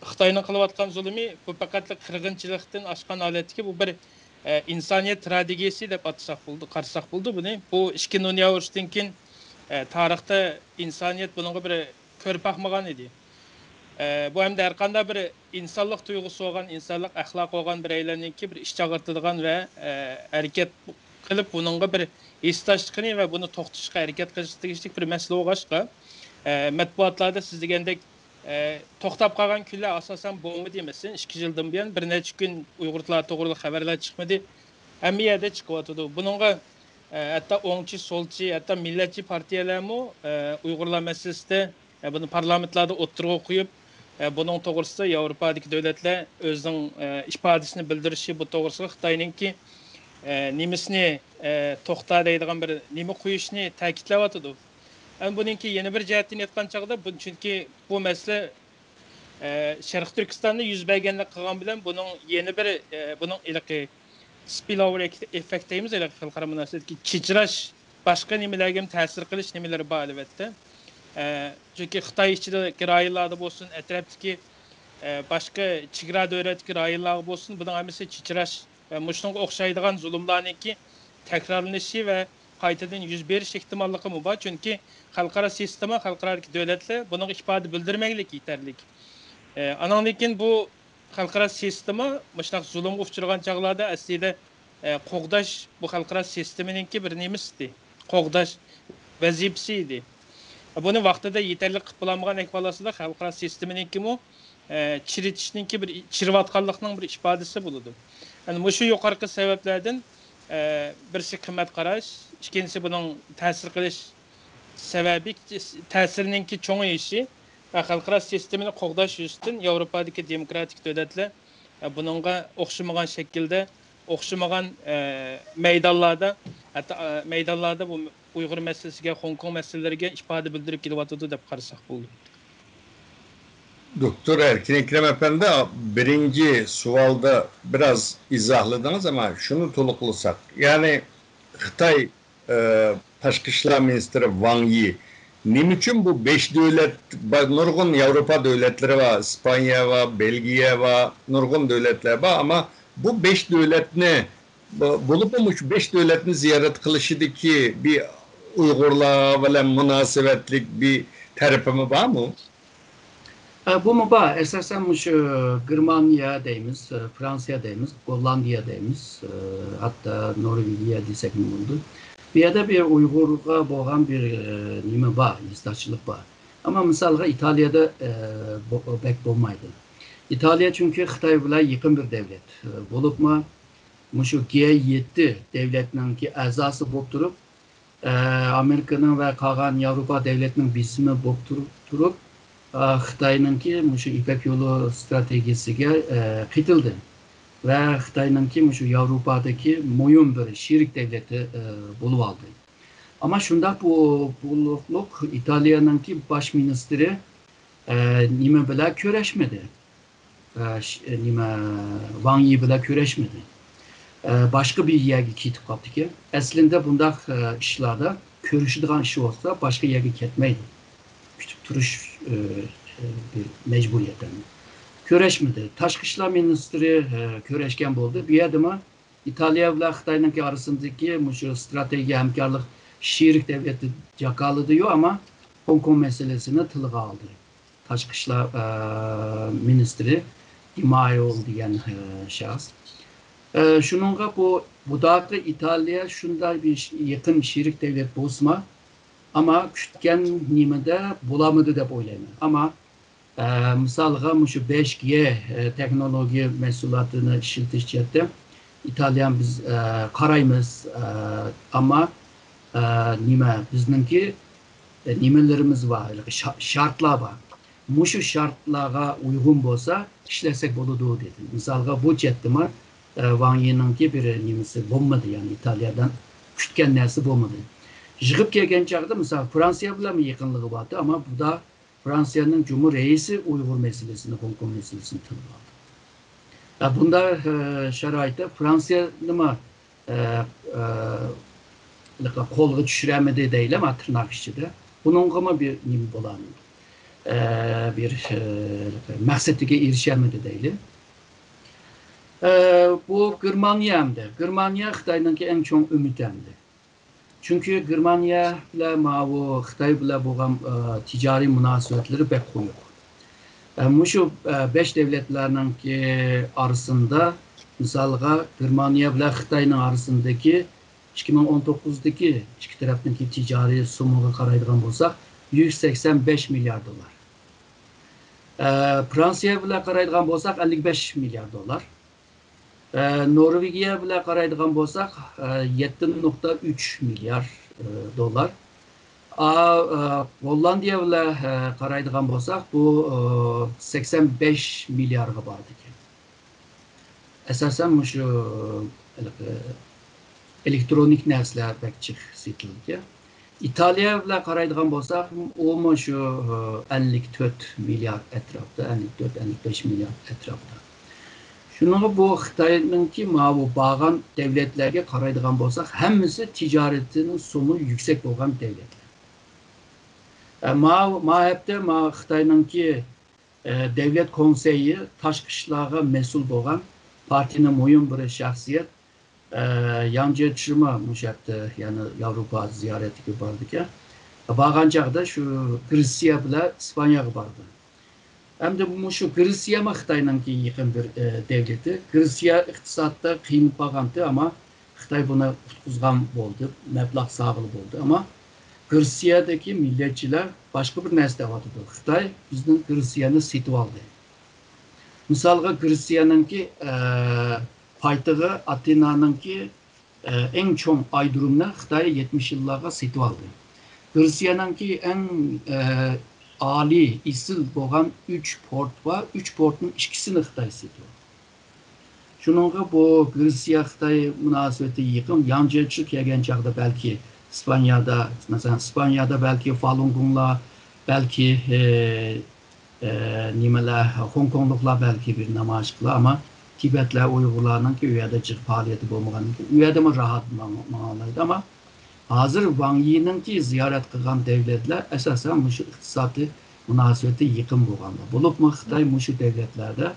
خىتاينىڭ قىلىۋاتقان زۇلۇمى بۇ پەقەتلا قىرغىنچىلىقتىن ئاشقان ھالەتتىكى بۇ بىر، ئە، ئىنسانىيەت تراگېدىيەسى دەپ ئاتىساق بولىدۇ، قارىساق بولىدۇ بۇنى. بۇ ئىككى نونياۋۇرۇشتىن كېيىن، ئە، تارىختا ئىنسانىيەت بۇنىڭغا بىر كۆرۈپ باقمىغان ئىدى. ئە، بۇ ئەمدى ھەرقانداق بىر ئىنسانلىق تۇيغۇسى بولغان، ئىنسانلىق ئەخلاقى بولغان بىر ئەيلەننىڭكى بىر ئىچ ئاغرىتىدىغان ۋە، ئە، ھەرىكەت قىلىپ، بۇنىڭغا بىر ھېسداشلىقىنى ۋە بۇنى توختىتىشقا ھەرىكەت قىلىشقا تېگىشلىك بىر مەسىلە بولغاچقا، ئە، مەتبۇئاتلاردا سىز دېگەندەك، ئە، توختاپ قالغان كۈنلەر ئاساسەن بولمىدى. مەسىلەن، ئىككى يىلدىن بۇيان بىر نەچچە كۈن ئۇيغۇر تىللار توغرىلىق خەۋەرلەر چىقمىدى. ھەممە يەردە چىقىۋاتىدۇ. بۇنىڭغا، ئە، ھەتتا ئوڭچى، سولچى، ھەتتا مىللەتچى پارتىيەلەرمۇ، ئە، ئۇيغۇرلار مەسىلىسىدە، ئە، بۇنى پارلامېنتلاردا ئوتتۇرىغا قويۇپ، ئە، بۇنىڭ توغرىسىدا ياۋروپادىكى دۆلەتلەر ئۆزىنىڭ، ئە، ئىپادىسىنى بىلدۈرۈشى، بۇ توغرىسىدا خىتاينىڭكى، ئە، نېمىسىنى، ئە، توختا دەيدىغان بىر نېمە قويۇشىنى تەكىتلەۋاتىدۇ. ئەمما بۇنىڭكى يەنە بىر جەھەتتىن ئېيتقان چاغدا، بۇ، چۈنكى بۇ مەسىلە، ئە، شەرقىي تۈركىستاندا يۈز بەرگەنلىك قىلغان بىلەن بۇنىڭ يەنە بىر، ئە، بۇنىڭ ھېلىقى spill over effect دەيمىز، ھېلىقى خەلقئارا مۇناسىۋەتتىكى چىچراش باشقا نېمىلەرگە تەسىر قىلىش نېمىلىرى بار، ئەلۋەتتە. ئە، چۈنكى خىتاي ئىچىدىكى رايونلاردا بولسۇن، ئەتراپتىكى، ئە، باشقا چېگرا دۆلەتتىكى رايونلارغا بولسۇن، بۇنىڭ ھەممىسى چېچىراش ۋە مۇشۇنىڭغا ئوخشايدىغان زۇلۇملارنىڭكى تەكرارلىنىشى ۋە قايتىدىن يۈز بېرىش ئېھتىماللىقىمۇ بار. چۈنكى خەلقئارا سىستېما، خەلقئارادىكى دۆلەتلەر بۇنىڭغا ئىپادە بىلدۈرمەكلىك يېتەرلىك. ئە، ئانىڭدىن كېيىن بۇ خەلقئارا سىستېما مۇشۇنداق زۇلۇمغا ئۇچرىغان چاغلاردا ئەسلىدە، ئە، قوغداش بۇ خەلقئارا سىستېمىنىڭكى بىر نېمىسى ئىدى. قوغداش ۋەزىپىسى ئىدى. بۇنى ۋاقتىدا يېتەرلىك قىلىپ بولالمىغان ئەھۋال ئاستىدا خەلقئارا سىستېمىنىڭكىمۇ، ئە، چىرىتىشنىڭكى بىر، چىرىۋاتقانلىقنىڭ بىر ئىپادىسى بولىدۇ. يەنى مۇشۇ يۇقىرىقى سەۋەبلەردىن، ئە، بىرسى قىممەت قاراش، ئىككىنچىسى بۇنىڭ تەسىر قىلىش سەۋەبى، تەسىرىنىڭكى چوڭىيىشى ۋە خەلقئارا سىستېمىنى قوغداش يۈزىسىدىن ياۋروپادىكى دېموكراتىك دۆلەتلەر، ئە، بۇنىڭغا ئوخشىمىغان شەكىلدە، ئوخشىمىغان، ئە، مەيدانلاردا، ھەتتا، ئە، مەيدانلاردا بۇ ئۇيغۇر مەسىلىسىگە، خوڭكوڭ مەسىلىلىرىگە ئىپادە بىلدۈرۈپ كېلىۋاتىدۇ دەپ قارىساق بولىدۇ. دوكتور ئەركىن ئەكرەم ئەپەندى، بىرىنچى سوئالدا بىراز ئىزاھلىدىڭىز، ئەمما شۇنى تولۇقلىساق، يەنى خىتاي، ئە، تاشقى ئىشلار مىنىستىرى ۋاڭ يى نېمە ئۈچۈن بۇ بەش دۆلەت، با-، نۇرغۇن ياۋروپا دۆلەتلىرى بار، ئىسپانىيە بار، بېلگىيە بار، نۇرغۇن دۆلەتلەر بار، ئەمما بۇ بەش دۆلەتنى، بۇ-، بولۇپمۇ مۇشۇ بەش دۆلەتنى زىيارەت قىلىشىدىكى بىر ئۇيغۇرلار بىلەن مۇناسىۋەتلىك بىر تەرىپىمۇ بارمۇ؟ ئە، بۇمۇ بار. ئاساسەن مۇشۇ گېرمانىيە دەيمىز، ئە، فرانسىيە دەيمىز، گوللاندىيە دەيمىز، ئە، ھەتتا نورۋېگىيە دېسەكمۇ بولىدۇ. بۇ يەردە بىر ئۇيغۇرغا بولغان بىر، ئە، نېمە بار، ھېسداشلىق بار. ئەمما مىسالغا ئىتالىيەدە، ئە، بو-، بەك بولمايدۇ. ئىتالىيە چۈنكى خىتاي بىلەن يېقىن بىر دەۋلەت، ئە، بولۇپمۇ مۇشۇ گې يەتتە دەۋلەتنىڭكى ئەزاسى بولۇپ تۇرۇپ، ئە، ئامېرىكىنىڭ ۋە قالغان ياۋروپا دەۋلەتنىڭ بېسىمى بولۇپ تۇرۇپ، تۇرۇپ، ئە، خىتاينىڭكى مۇشۇ يىپەك يولى ئىستراتېگىيىسىگە، ئە، قېتىلدى ۋە خىتاينىڭكى مۇشۇ ياۋروپادىكى مۇھىم بىر شېرىك دەۋلىتى، ئە، بولۇۋالدى. ئەمما شۇنداق بو-، بولۇپلۇق ئىتالىيەنىڭكى باش مىنىستىرى، ئە، نېمە بىلەن كۆرۈشمىدى؟ ئە، ش-، ئە، نېمە، ۋاڭ يى بىلەن كۆرۈشمىدى. ئە، باشقا بىر يەرگە كېتىپ قاپتىكەن. ئەسلىندە بۇنداق، ئە، ئىشلاردا كۆرۈشىدىغان ئىش بولسا، باشقا يەرگە كەتمەيدۇ. كۈتۈپ تۇرۇش، ئە، ئە، بىر مەجبۇرىيەت ئەمدى. كۆرۈشمىدى. تاشقى ئىشلار مىنىستىرى، ئە، كۆرۈشكەن بولدى. بۇ يەردىمۇ ئىتالىيە بىلەن خىتاينىڭكى ئارىسىدىكى مۇشۇ ئىستراتېگىيە ھەمكارلىق شېرىك دەۋلەتتە جاكارلىدى يو، ئەمما خوڭكوڭ مەسىلىسىنى تىلغا ئالدى. تاشقى ئىشلار، ئە، مىنىستىرى دىمايول دېگەن، ئە، شەخس. ئە، شۇنىڭغا بۇ، بۇداقى ئىتالىيە شۇنداق بىر ش-، يېقىن شېرىك دەۋلەت بولسىمۇ، ئەمما كۈتكەن نېمىدە بولالمىدى دەپ ئويلايمەن. ئەمما، ئە، مىسالغا مۇشۇ بەش گې، ئە، تېخنولوگىيە مەھسۇلاتىنى ئىشلىتىش جەھەتتە ئىتالىيەنى بىز، ئە، قارايمىز. ئە، ئەمما، ئە، نېمە، بىزنىڭكى، ئە، نېمىلىرىمىز بار، ھېلىقى شا-، شارتلار بار. مۇشۇ شارتلارغا ئۇيغۇن بولسا ئىشلەتسەك بولىدۇ، دېدى. مىسالغا، بۇ جەھەتتىمۇ، ئە، ۋاڭ يىنىڭكى بىر نېمىسى بولمىدى، يەنى ئىتالىيەدىن كۈتكەن نەرسە بولمىدى. يىغىپ كەلگەن چاغدا، مىسال، فرانسىيە بىلەنمۇ يېقىنلىقى بارتى، ئەمما بۇدا فرانسىيەنىڭ جۇمھۇر رەئىسى ئۇيغۇر مەسىلىسىنى، خوڭكوڭ مەسىلىسىنى تىلغا ئالدى. ئە، بۇنداق، ئە، شارائىتتا فرانسىيەنىمۇ، ئە، ئە، قولغا چۈشۈرەلمىدى دەيلى، ما، تىرناق ئىچىدە. بۇنىڭغىمۇ بىر نېمە بولالمىدى. ئە، بىر، ئە، مەقسىتىگە ئېرىشەلمىدى دەيلى. ئە، بۇ گېرمانىيە ئەمدى. گېرمانىيە خىتاينىڭكى ئەڭ چوڭ ئۈمىدى ئەمدى. چۈنكى گېرمانىيە بىلەن ماۋۇ خىتاي بىلەن بولغان، ئە، تىجارىي مۇناسىۋەتلىرى بەك قويۇق. ئە، مۇشۇ، ئە، بەش دەۋلەتلەرنىڭكى ئارىسىندا، مىسالغا، گېرمانىيە بىلەن خىتاينىڭ ئارىسىندىكى ئىككى مىڭ ئون توققۇزدىكى ئىككى تەرەپنىڭكى تىجارىي سومىغا قارايدىغان بولساق، يۈز سەكسەن بەش مىليار دوللار. ئە، فرانسىيە بىلەن قارايدىغان بولساق، ئەللىك بەش مىليار دوللار. ئە، نورۋېگىيە بىلەن قارايدىغان بولساق، ئە، يەتتە نۇقتا ئۈچ مىليار، ئە، دوللار. ئا، ئە، گوللاندىيە بىلەن، ئە، قارايدىغان بولساق، بۇ، ئە، سەكسەن بەش مىليارغا بارىدىكەن. ئاساسەن مۇشۇ، ھېلىقى، ئېلېكترونىك نەرسىلەر بەك جىق سېتىلىدىكەن. ئىتالىيە بىلەن قارايدىغان بولساق، ئۇمۇ شۇ، ئە، ئەللىك تۆت مىليارد ئەتراپىدا، ئەللىك تۆت، ئەللىك بەش مىليارد ئەتراپىدا. شۇنىڭغا بۇ خىتاينىڭكى ماۋۇ بارغان دەۋلەتلەرگە قارايدىغان بولساق، ھەممىسى تىجارىتىنىڭ سومۇ يۈكسەك بولغان دەۋلەتلەر. ئە، ما، ما ھەپتە ما خىتاينىڭكى، ئە، دەۋلەت كونسېيى تاشقى ئىشلارغا مەسئۇل بولغان پارتىيىنىڭ مۇھىم بىر شەخسىيەت، ئە، ياڭ جيېچىمۇ مۇشۇ ھەپتە يەنە ياۋروپا زىيارەتكە بارىدىكەن. بارغان چاغدا شۇ گرېتسىيە بىلەن ئىسپانىيەگە باردى. ئەمدى مۇشۇ گرېتسىيەمۇ خىتاينىڭكى يېقىن بىر، ئە، دەۋلىتى. گرېتسىيە ئىقتىسادتا قىينىلىپ قالغانتى، ئەمما خىتاي بۇنى قۇتقۇزغان بولدى، مەبلەغ سالغىلى بولدى. ئەمما گرېتسىيەدىكى مىللەتچىلەر باشقا بىر نەرسە دەۋاتىدۇ. خىتاي بىزنىڭ گرېتسىيەنى سېتىۋالدى. مىسالغا، گرېتسىيەنىڭكى، ئە، پايتىغى ئاتېنانىڭكى ئە، ئەڭ چوڭ ئايرودرومنى خىتاي يەتمىش يىللارغا سېتىۋالدى. گرېتسىيەنىڭكى ئەڭ، ئە، ئالىي، ئېسىل بولغان ئۈچ پورت بار، ئۈچ پورتنىڭ ئىككىسىنى خىتاي سېتىۋالدى. شۇنىڭغا بۇ گرېتسىيە خىتاي مۇناسىۋىتى يېقىن. ياڭ جيېچى كەلگەن چاغدا بەلكى ئىسپانىيەدە، مەسىلەن، ئىسپانىيەدە بەلكى فالۇنگۇنلار، بەلكى، ئە، ئە، نېمىلەر، خوڭكوڭلۇقلار بەلكى بىر نامايىش قىلار، ئەمما تىبەتلەر، ئۇيغۇرلارنىڭكى ئۇ يەردە جىق پائالىيىتى بولمىغاندىن كېيىن، ئۇ يەردىمۇ راھەت ماڭ-، ماڭالايدۇ. ئەمما ھازىر ۋاڭ يىنىڭكى زىيارەت قىلغان دەۋلەتلەر ئاساسەن مۇشۇ ئىقتىسادىي مۇناسىۋىتى يېقىن بولغانلار. بولۇپمۇ خىتاي مۇشۇ دەۋلەتلەردە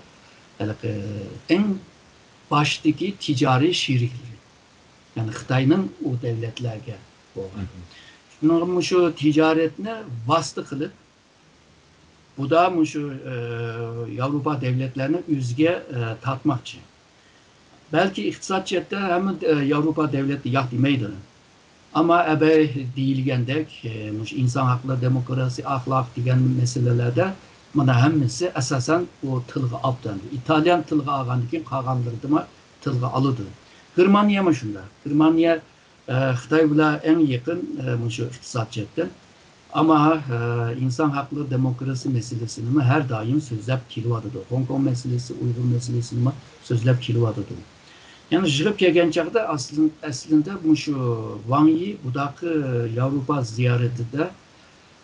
ھېلىقى ئەڭ باشتىكى تىجارىي شېرىكلىرى. يەنى خىتاينىڭ ئۇ دەۋلەتلەرگە بولغان. شۇنىڭغا مۇشۇ تىجارەتنى ۋاسىتە قىلىپ، بۇ دا مۇشۇ، ئە، ياۋروپا دەۋلەتلەرنى ئۆزىگە، ئە، تارتماقچى. بەلكى ئىقتىساد جەھەتتە ھەممە، ئە، ياۋروپا دەۋلەتلىرى ياق دېمەيدۇ. ئەمما ئەبەي دېيىلگەندەك، ئە، مۇشۇ ئىنسان ھەقلىرى، دېموكراتىيە، ئەخلاق دېگەن مەسىلىلەردە مانا ھەممىسى ئاساسەن ئۇ تىلغا ئاپتۇ. ئىتالىيان تىلغا ئالغاندىن كېيىن قالغانلىرىدىمۇ تىلغا ئالىدۇ. گېرمانىيەمۇ شۇنداق. گېرمانىيە ئە، خىتاي بىلەن ئەڭ يېقىن، ئە، مۇشۇ ئىقتىساد جەھەتتىن. ئەمما، ئە، ئىنسان ھەقلىرى، دېموكراتىيە مەسىلىسىنىمۇ ھەر دائىم سۆزلەپ كېلىۋاتىدۇ. خوڭكوڭ مەسىلىسى، ئۇيغۇر مەسىلىسىنىمۇ سۆزلەپ كېلىۋاتىدۇ. يەنى يىغىپ كەلگەن چاغدا ئەسلىن-، ئەسلىندە مۇشۇ ۋاڭ يى بۇداقى ياۋروپا زىيارىتىدە،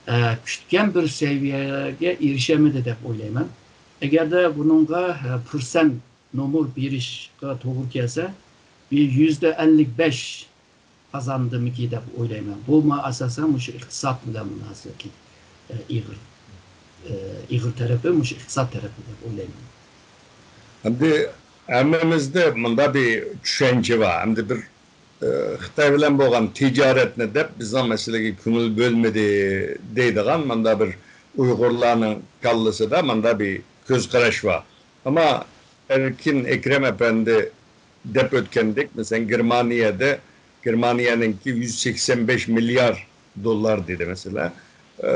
ئە، كۈتكەن بىر سەۋىيەگە ئېرىشەلمىدى دەپ ئويلايمەن. ئەگەردە بۇنىڭغا، ئە، پىرسەنت نومۇر بېرىشقا توغرا كەلسە، بىر يۈزدە ئەللىك بەش قازاندىمىكى دەپ ئويلايمەن. بۇمۇ ئاساسەن مۇشۇ ئىقتىساد بىلەن مۇناسىۋەتلىك، ئە، ئېغىر، ئە، ئېغىر تەرىپى مۇشۇ ئىقتىساد تەرىپى دەپ ئويلايمەن. ئەمدى ھەممىمىزدە مۇنداق بىر چۈشەنچە بار. ئەمدى بىر، ئە، خىتاي بىلەن بولغان تىجارەتنى دەپ بىزنىڭ مەسىلىگە كۆڭۈل بۆلمىدى دەيدىغان مۇنداق بىر ئۇيغۇرلارنىڭ كاللىسىدا مۇنداق بىر كۆز قاراش بار. ئەمما ئەركىن ئەكرەم ئەپەندى دەپ ئۆتكەندەك، مەسىلەن، گېرمانىيەدە، گېرمانىيەنىڭكى يۈز سەكسەن بەش مىليار دوللار دېدى، مەسىلەن. ئە،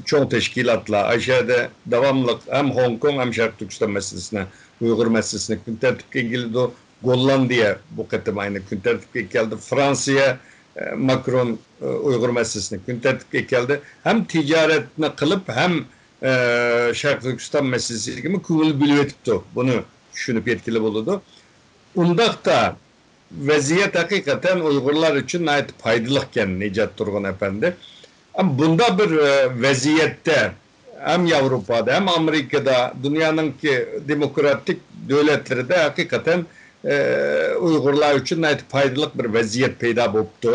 چوڭ تەشكىلاتلار، ئاشۇ يەردە داۋاملىق ھەم خوڭكوڭ، ھەم شەرقىي تۈركىستان مەسىلىسىنى، ئۇيغۇر مەسىلىسىنى كۈن تەرتىپكە ئەكېلىدۇ. گوللاندىيە بۇ قېتىم ئەينى كۈن تەرتىپكە كەلدى. فرانسىيە، ئە، ماكرون، ئە، ئۇيغۇر مەسىلىسىنى كۈن تەرتىپكە كەلدى. ھەم تىجارەتنى قىلىپ، ھەم، ئە، شەرقىي تۈركىستان مەسىلىسىگىمۇ كۆڭۈل بۆلۈۋېتىپتۇ. بۇنى چۈشىنىپ يەتكىلى بولىدۇ. ئۇنداقتا، ۋەزىيەت ھەقىقەتەن ئۇيغۇرلار ئۈچۈن ناھايىتى پايدىلىقكەن، نىجات تۇرغۇن ئەپەندى. ئەمما بۇنداق بىر، ئە، ۋەزىيەتتە ھەم ياۋروپادا، ھەم ئامېرىكىدا، دۇنيانىڭكى دېموكراتىك دۆلەتلىرىدە ھەقىقەتەن، ئە، ئۇيغۇرلار ئۈچۈن ناھايىتى پايدىلىق بىر ۋەزىيەت پەيدا بوپتۇ.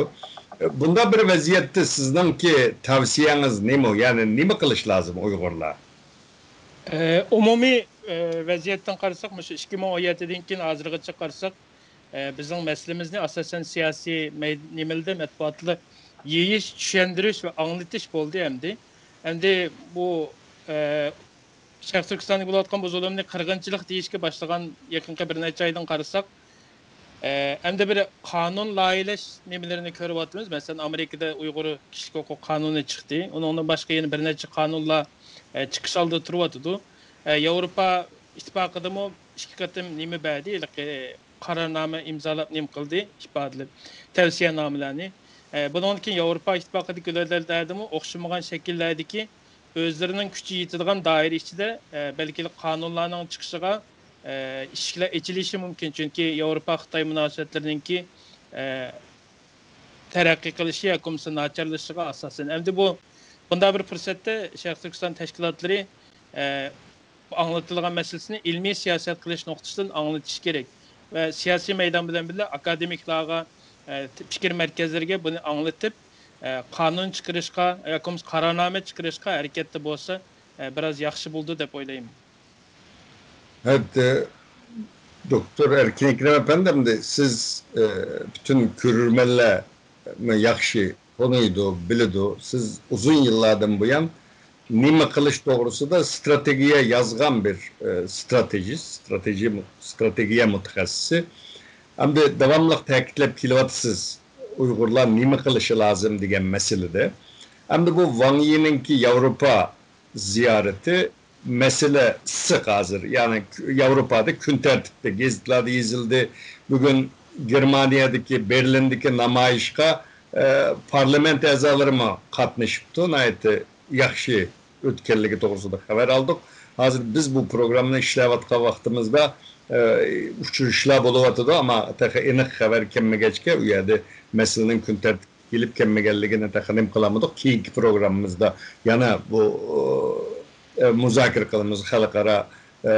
ئە، بۇنداق بىر ۋەزىيەتتە سىزنىڭكى تەۋسىيەڭىز نېمە؟ يەنى نېمە قىلىش لازىم ئۇيغۇرلار؟ ئە، ئومۇمىي، ئە، ۋەزىيەتتىن قارىساق، مۇشۇ ئىككى مىڭ ئون يەتتىدىن كېيىن ھازىرغىچە قارىساق، ئە، بىزنىڭ مەسىلىمىزنى ئاساسەن سىياسىي مەي-، نېمىلىدە، مەتبۇئاتلا يېيىش، چۈشەندۈرۈش ۋە ئاڭلىتىش بولدى ئەمدى. ئەمدى بۇ، ئە، شەرقىي تۈركىستاندا بولۇۋاتقان بۇ زۇلۇمنى قىرغىنچىلىق دېيىشكە باشلىغان يېقىنقى بىر نەچچە ئايدىن قارىساق، ئە، ئەمدى بىر قانۇن لايىھەلەش نېمىلىرىنى كۆرۈۋاتىمىز. مەسىلەن، ئامېرىكىدا ئۇيغۇر كىشىلىك ھوقۇق قانۇنى چىقتى. ئۇنىڭدىن باشقا يەنە بىر نەچچە قانۇنلار، ئە، چىقىش ئالدىدا تۇرۇۋاتىدۇ. ئە، ياۋروپا ئىتتىپاقىدىمۇ ئىككى قېتىم نېمە بەردى، ھېلىقى قارارنامە ئىمزالاپ نېمە قىلدى، ئىپادىلەپ، تەۋسىيەنامىلەرنى. ئە، بۇنىڭدىن كېيىن ياۋروپا ئىتتىپاقىدىكى دۆلەتلەردىمۇ ئوخشىمىغان شەكىللەردىكى ئۆزلىرىنىڭ كۈچى يېتىدىغان دائىرە ئىچىدە، ئە، بەلكى قانۇنلارنىڭ چىقىشىغا، ئە، ئىشىكلەر ئېچىلىشى مۇمكىن. چۈنكى ياۋروپا خىتاي مۇناسىۋەتلىرىنىڭكى، ئە، تەرەققىي قىلىشى ياكى بولمىسا ناچارلىشىشىغا ئاساسەن. ئەمدى بۇ، بۇنداق بىر پۇرسەتتە شەرقىي تۈركىستان تەشكىلاتلىرى، ئە، ئاڭلىتىلغان مەسىلىسىنى ئىلمىي سىياسەت قىلىش نۇقتىسىدىن ئاڭلىتىش كېرەك ۋە سىياسىي مەيدان بىلەن بىللە ئاكادېمىكلارغا، ئە، پىكىر مەركەزلىرىگە بۇنى ئاڭلىتىپ، ئە، قانۇن چىقىرىشقا ياكى بولمىسا قارارنامە چىقىرىشقا ھەرىكەتتە بولسا، ئە، بىراز ياخشى بولىدۇ دەپ ئويلايمەن. Evet, e, دوكتور ئەركىن ئەكرەم ئەپەندى، ئەمدى سىز، e, پۈتۈن كۆرۈرمەنلەرنى ياخشى تونۇيدۇ، بىلىدۇ. سىز ئۇزۇن يىللاردىن بۇيان نېمە قىلىش توغرىسىدا ستراتېگىيە يازغان بىر، e, ستراتېژىست، ستراتېژىيە، ستراتېگىيە مۇتەخەسسىسى. ئەمدى داۋاملىق تەكىتلەپ كېلىۋاتىسىز، ئۇيغۇرلار نېمە قىلىشى لازىم دېگەن مەسىلىدە. ئەمدى بۇ ۋاڭ يىنىڭكى ياۋروپا زىيارىتى مەسىلە ئىسسىق ھازىر. يەنى ياۋروپادا كۈن تەرتىپتە، گېزىتلەردە يېزىلدى. بۈگۈن گېرمانىيەدىكى، بېرلىندىكى نامايىشقا، ئە، پارلامېنت ئەزالىرىمۇ قاتنىشىپتۇ. ناھايىتى ياخشى ئۆتكەنلىكى توغرىسىدا خەۋەر ئالدۇق. ھازىر بىز بۇ پروگراممىنى ئىشلەۋاتقان ۋاقتىمىزدا، ئە، ئۇچرىشىشلار بولۇۋاتىدۇ، ئەمما تېخى ئېنىق خەۋەر كەلمىگەچكە، ئۇ يەردە مەسىلىنىڭ كۈن تەرتىپكە كېلىپ كەلمىگەنلىكىنى تېخى نېمە قىلالمىدۇق. كېيىنكى پروگراممىمىزدا يەنە بۇ، ئە، مۇزاكىرە قىلىمىز، خەلقئارا، ئە،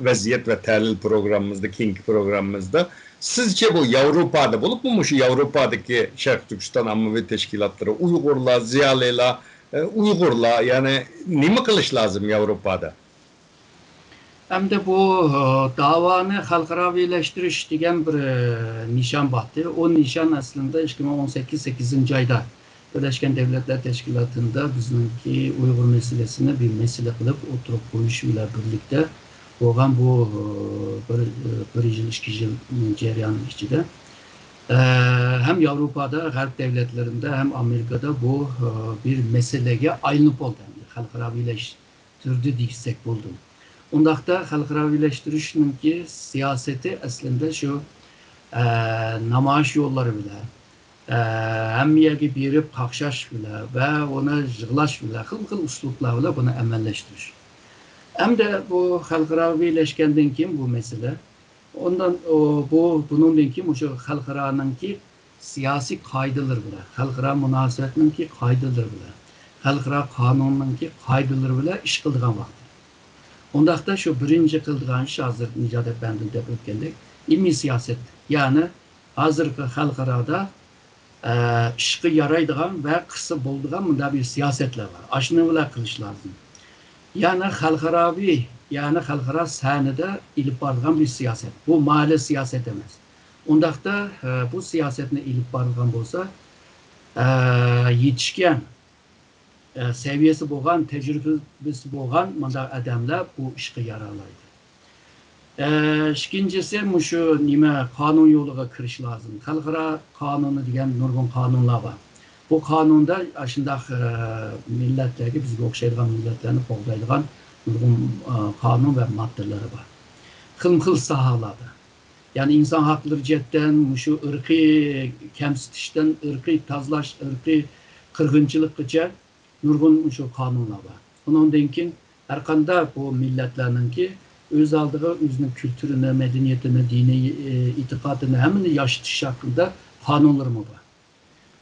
ۋەزىيەت ۋە تەھلىل پروگراممىمىزدا، كېيىنكى پروگراممىمىزدا. سىزچە بۇ ياۋروپادا، بولۇپمۇ مۇشۇ ياۋروپادىكى شەرقىي تۈركىستان ئاممىۋى تەشكىلاتلىرى، ئۇيغۇرلار، زىيالىيلار، ئە، ئۇيغۇرلار، يەنى نېمە قىلىش لازىم ياۋروپادا؟ ئەمدى بۇ، ئە، داۋانى خەلقئاراۋىلەشتۈرۈش دېگەن بىر، ئە، نىشان بار ئىدى. ئۇ نىشان ئەسلىندە ئىككى مىڭ ئون سەككىز سەككىزىنچى ئايدا بىرلەشكەن دەۋلەتلەر تەشكىلاتىندا بىزنىڭكى ئۇيغۇر مەسىلىسىنى بىر مەسىلە قىلىپ ئوتتۇرىغا قويۇش بىلەن بىرلىكتە بولغان بۇ، ئە، بىر، ئە، بىر يىل، ئىككى يىل جەريانى ئىچىدە، ئە، ھەم ياۋروپادا، غەرب دەۋلەتلىرىدە، ھەم ئامېرىكادا بۇ، ئە، بىر مەسىلىگە ئايلىنىپ بولدى. خەلقئاراۋىلەش تۈردى دېسەك بولىدۇ. ئۇنداقتا خەلقئاراۋىلەشتۈرۈشنىڭكى سىياسىتى ئەسلىندە شۇ، ئە، نامايىش يوللىرى بىلەن، ئە، ھەممە يەرگە بېرىپ قاقشاش بىلەن ۋە ئۇنى يىغلاش بىلەن، خىل خىل ئۇسلۇبلار بىلەن بۇنى ئەمەلىيلەشتۈرۈش. ئەمدى بۇ خەلقئاراۋىلەشكەندىن كېيىن بۇ مەسىلە، ئۇندىن، ئۇ، بۇ، بۇنىڭدىن كېيىن مۇشۇ خەلقئارانىڭكى سىياسىي قائىدىلىرى بىلەن، خەلقئارا مۇناسىۋەتنىڭكى قائىدىلىرى بىلەن، خەلقئارا قانۇننىڭكى قائىدىلىرى بىلەن ئىش قىلىدىغان ۋاقتى. ئۇنداقتا شۇ بىرىنچى قىلىدىغان ئىش، ھازىر نىجات ئەپەندى دەپ ئۆتكەندەك، ئىلمىي سىياسەت. يەنى ھازىرقى خەلقئارادا، ئە، ئىشقا يارايدىغان ۋە قىلسا بولىدىغان مۇنداق بىر سىياسەتلەر بار. ئاشۇنى بىلەن قىلىش لازىم. يەنى خەلقئاراۋى، يەنى خەلقئارا سەھنىدە ئېلىپ بارىدىغان بىر سىياسەت. بۇ مەھەللە سىياسەت ئەمەس. ئۇنداقتا، ئە، بۇ سىياسەتنى ئېلىپ بارىدىغان بولسا، ئە، يېتىشكەن، ئە، سەۋىيەسى بولغان، تەجرىبىسى بولغان مۇنداق ئادەملەر بۇ ئىشقا يارالايدۇ. ئە، ئىككىنچىسى، مۇشۇ نېمە، قانۇن يولىغا كىرىش لازىم. خەلقئارا قانۇنى دېگەن نۇرغۇن قانۇنلار بار. بۇ قانۇندا ئاشۇنداق، ئە، مىللەتلەرگە، بىزگە ئوخشايدىغان مىللەتلەرنى قوغدايدىغان نۇرغۇن، ئە، قانۇن ۋە ماددىلىرى بار. خىلمۇ خىل ساھەلەردە. يەنى ئىنسان ھەقلىرى جەھەتتىن، مۇشۇ ئىرقىي كەمسىتىشتىن، ئىرقىي تازىلاش، ئىرقىي قىرغىنچىلىققىچە نۇرغۇن مۇشۇ قانۇنلار بار. ئۇنىڭدىن كېيىن ھەر قانداق بۇ مىللەتلەرنىڭكى ئۆز ئالدىغا ئۆزىنىڭ كۈلتۈرىنى، مەدەنىيىتىنى، دىنىي، ئە، ئېتىقادىنى، ھەممىنى ياشىتىش ھەققىدە قانۇنلىرىمۇ بار.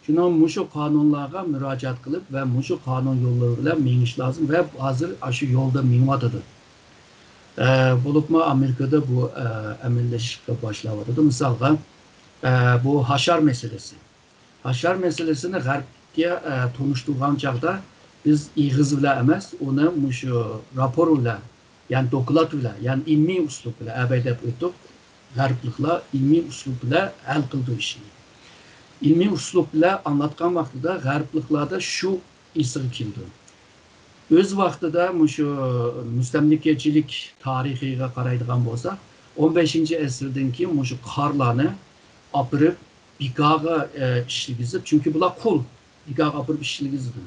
شۇنىڭ مۇشۇ قانۇنلارغا مۇراجىئەت قىلىپ ۋە مۇشۇ قانۇن يوللىرى بىلەن مېڭىش لازىم ۋە ھازىر ئاشۇ يولدا مېڭىۋاتىدۇ. ئە، بولۇپمۇ ئامېرىكىدا بۇ، ئە، ئەمەلىيلىشىشكە باشلاۋاتىدۇ. مىسالغا، ئە، بۇ ھاشار مەسىلىسى. ھاشار مەسىلىسىنى غەربكە، ئە، تونۇشتۇرغان چاغدا بىز ئېغىز بىلەن ئەمەس، ئۇنى مۇشۇ راپور بىلەن، يەنى دوكلات بىلەن، يەنى ئىلمىي ئۇسلۇب بىلەن ئەبەي دەپ ئۆتتۇق. غەربلىكلەر ئىلمىي ئۇسلۇب بىلەن ھەل قىلىدۇ ئىشنى. ئىلمىي ئۇسلۇب بىلەن ئاڭلاتقان ۋاقتىدا غەربلىكلەردە شۇ ئېسىگە كېلىدۇ. ئۆز ۋاقتىدا مۇشۇ مۇستەملىكىچىلىك تارىخىغا قارايدىغان بولساق، ئون بەشىنچى ئەسىردىن كېيىن مۇشۇ قارلارنى ئاپىرىپ بىكارغا، ئە، ئىشلىگۈزۈپ، چۈنكى بۇلار قۇل، بىكارغا ئاپىرىپ ئىشلىگۈزىدۇ.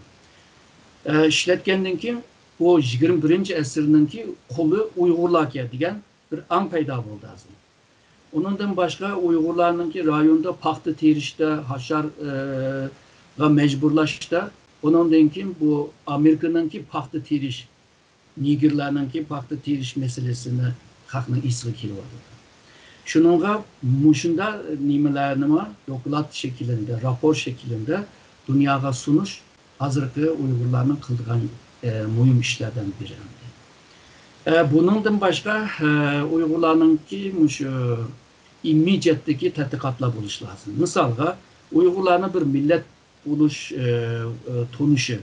ئە، ئىشلەتكەندىن كېيىن بۇ يىگىرمە بىرىنچى ئەسىرنىڭكى قۇلى ئۇيغۇرلاركەن دېگەن بىر ئاڭ پەيدا بولدى ھازىر. ئۇنىڭدىن باشقا ئۇيغۇرلارنىڭكى رايوندا پاختا تېرىشتا، ھاشار، ئە، غا مەجبۇرلاشتا، ئۇنىڭدىن كېيىن بۇ ئامېرىكىنىڭكى پاختا تېرىش، نېگىرلارنىڭكى پاختا تېرىش مەسىلىسىنى خەقنىڭ ئېسىگە كېلىۋاتىدۇ. شۇنىڭغا مۇشۇنداق نېمىلەرنىمۇ دوكلات شەكلىدە، راپور شەكلىدە دۇنياغا سۇنۇش ھازىرقى ئۇيغۇرلارنىڭ قىلىدىغان، ئە، مۇھىم ئىشلاردىن بىرى. ئە، بۇنىڭدىن باشقا، ئە، ئۇيغۇرلارنىڭكى مۇشۇ ئىلمىي جەھەتتىكى تەتقىقاتلار بولۇشى لازىم. مىسالغا، ئۇيغۇرلارنىڭ بىر مىللەت بولۇش، ئە، ئە، تونۇشى.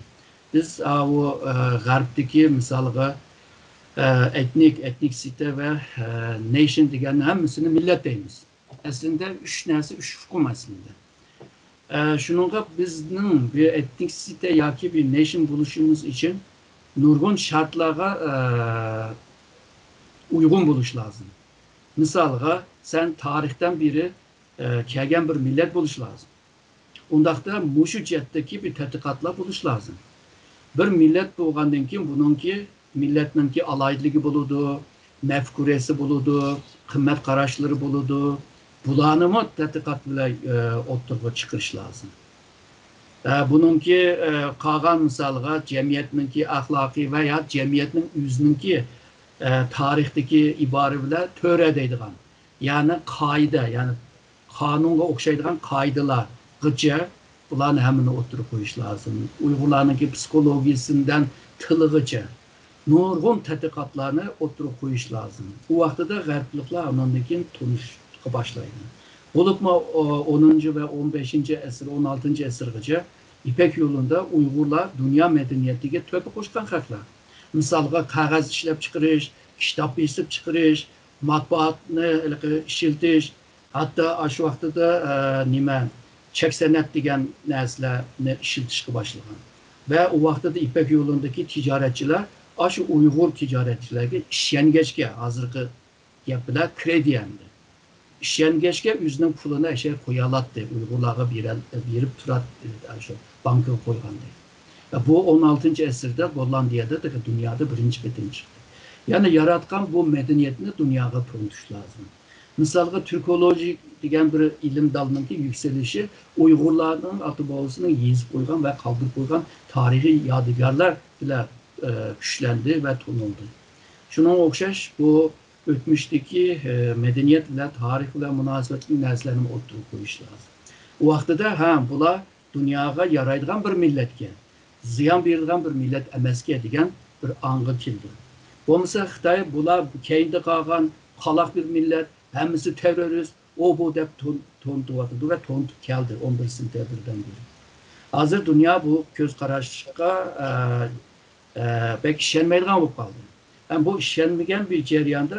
بىز، ئاۋۇ، ئە، غەربتىكى، مىسالغا، ئە، ئېتنىك، ئېتنىكسىتە ۋە، ئە، نېيشن دېگەننىڭ ھەممىسىنى مىللەت دەيمىز. ئەسلىندە ئۈچ نەرسە، ئۈچ ئۇقۇم ئەسلىندە. ئە، شۇنىڭغا بىزنىڭ بىر ئېتنىكسىتە ياكى بىر نېيشن بولۇشىمىز ئۈچۈن نۇرغۇن شەرتلەرگە، ئە، ئۇيغۇن بولۇش لازىم. مىسالغا، سەن تارىختىن بېرى، ئە، كەلگەن بىر مىللەت بولۇش لازىم. ئۇنداقتا مۇشۇ جەھەتتىكى بىر تەتقىقاتلار بولۇش لازىم. بىر مىللەت بولغاندىن كېيىن بۇنىڭكى مىللەتنىڭكى ئالاھىدىلىكى بولىدۇ، مەپكۇرەسى بولىدۇ، قىممەت قاراشلىرى بولىدۇ. بۇلارنىمۇ تەتقىقات بىلەن، ئە، ئوتتۇرىغا چىقىرىش لازىم. ئە، بۇنىڭكى، ئە، قالغان مىسالغا جەمئىيەتنىڭكى ئەخلاقى ۋە يا جەمئىيەتنىڭ ئۆزىنىڭكى، ئە، تارىختىكى ئىبارە بىلەن تۆرە دەيدىغان، يەنى قائىدە، يەنى قانۇنغا ئوخشايدىغان قائىدىلەرگىچە بۇلارنى ھەممىنى ئوتتۇرىغا قويۇش لازىم. ئۇيغۇرلارنىڭكى پسىخولوگىيىسىدىن تىلىغىچە نۇرغۇن تەتقىقاتلارنى ئوتتۇرىغا قويۇش لازىم. ئۇ ۋاقتىدا غەربلىكلەر ئۇنىڭدىن كېيىن تونۇشقا باشلايدۇ. بولۇپمۇ ئو-، ئونىنچى ۋە ئون بەشىنچى ئەسىر، ئون ئالتىنچى ئەسىرگىچە يىپەك يولىدا ئۇيغۇرلار دۇنيا مەدەنىيىتىگە تۆھپە قوشقان خەقلەر. مىسالغا، قەغەز ئىشلەپچىقىرىش، كىتاب بېسىپ چىقىرىش، ماتبۇئاتنى ھېلىقى ئىشلىتىش، ھەتتا ئاشۇ ۋاقتىدا، ئە، نېمە، چەك سەنئەت دېگەن نەرسىلەرنى ئىشلىتىشكە باشلىغان. ۋە ئۇ ۋاقتىدا يىپەك يولىدىكى تىجارەتچىلەر ئاشۇ ئۇيغۇر تىجارەتچىلەرگە ئىشەنگەچكە، ھازىرقى گەپ بىلەن كرېدىت ئەمدى. ئىشەنگەچكە ئۆزىنىڭ پۇلىنى ئەشە قويالاتتى، ئۇيغۇرلارغا بېرەل-، بېرىپ تۇراتتى، ئاشۇ بانكىغا قويغاندەك. بۇ ئون ئالتىنچى ئەسىردە گوللاندىيەدە دۇنيادا بىرىنچى قېتىم چىقتى. يەنى ياراتقان بۇ مەدەنىيەتنى دۇنياغا تونۇتۇش لازىم. مىسالغا، تۈركولوگىيە دېگەن بىر ئىلىم دالنىڭكى يۈكسىلىشى ئۇيغۇرلارنىڭ ئاتا-بوۋىسىنىڭ يېزىپ قويغان ۋە قالدۇرۇپ قويغان تارىخىي يادىكارلار بىلەن، ئە، كۈچلەندى ۋە تونۇلدى. شۇنىڭغا ئوخشاش، بۇ ئۆتمۈشتىكى، ئە، مەدەنىيەت بىلەن، تارىخ بىلەن مۇناسىۋەتلىك نەرسىلەرنى ئوتتۇرىغا قويۇش لازىم. ئۇ ۋاقتىدا، ھە، بۇلار دۇنياغا يارايدىغان بىر مىللەتكەن، زىيان بېرىدىغان بىر مىللەت ئەمەسكەن دېگەن بىر ئاڭغا كېلىدۇ. بولمىسا خىتاي بۇلار كەينىدە قالغان قالاق بىر مىللەت، ھەممىسى تېررورىست، ئۇ بۇ دەپ تون-، تونۇتۇۋاتىدۇ ۋە تونۇتۇپ كەلدى ئون بىرىنچى سېنتەبىردىن بېرى. ھازىر دۇنيا بۇ كۆز قاراشقا، ئە، ئە، بەك ئىشەنمەيدىغان بولۇپ قالدى. ھەم بۇ ئىشەنمىگەن بىر جەرياندا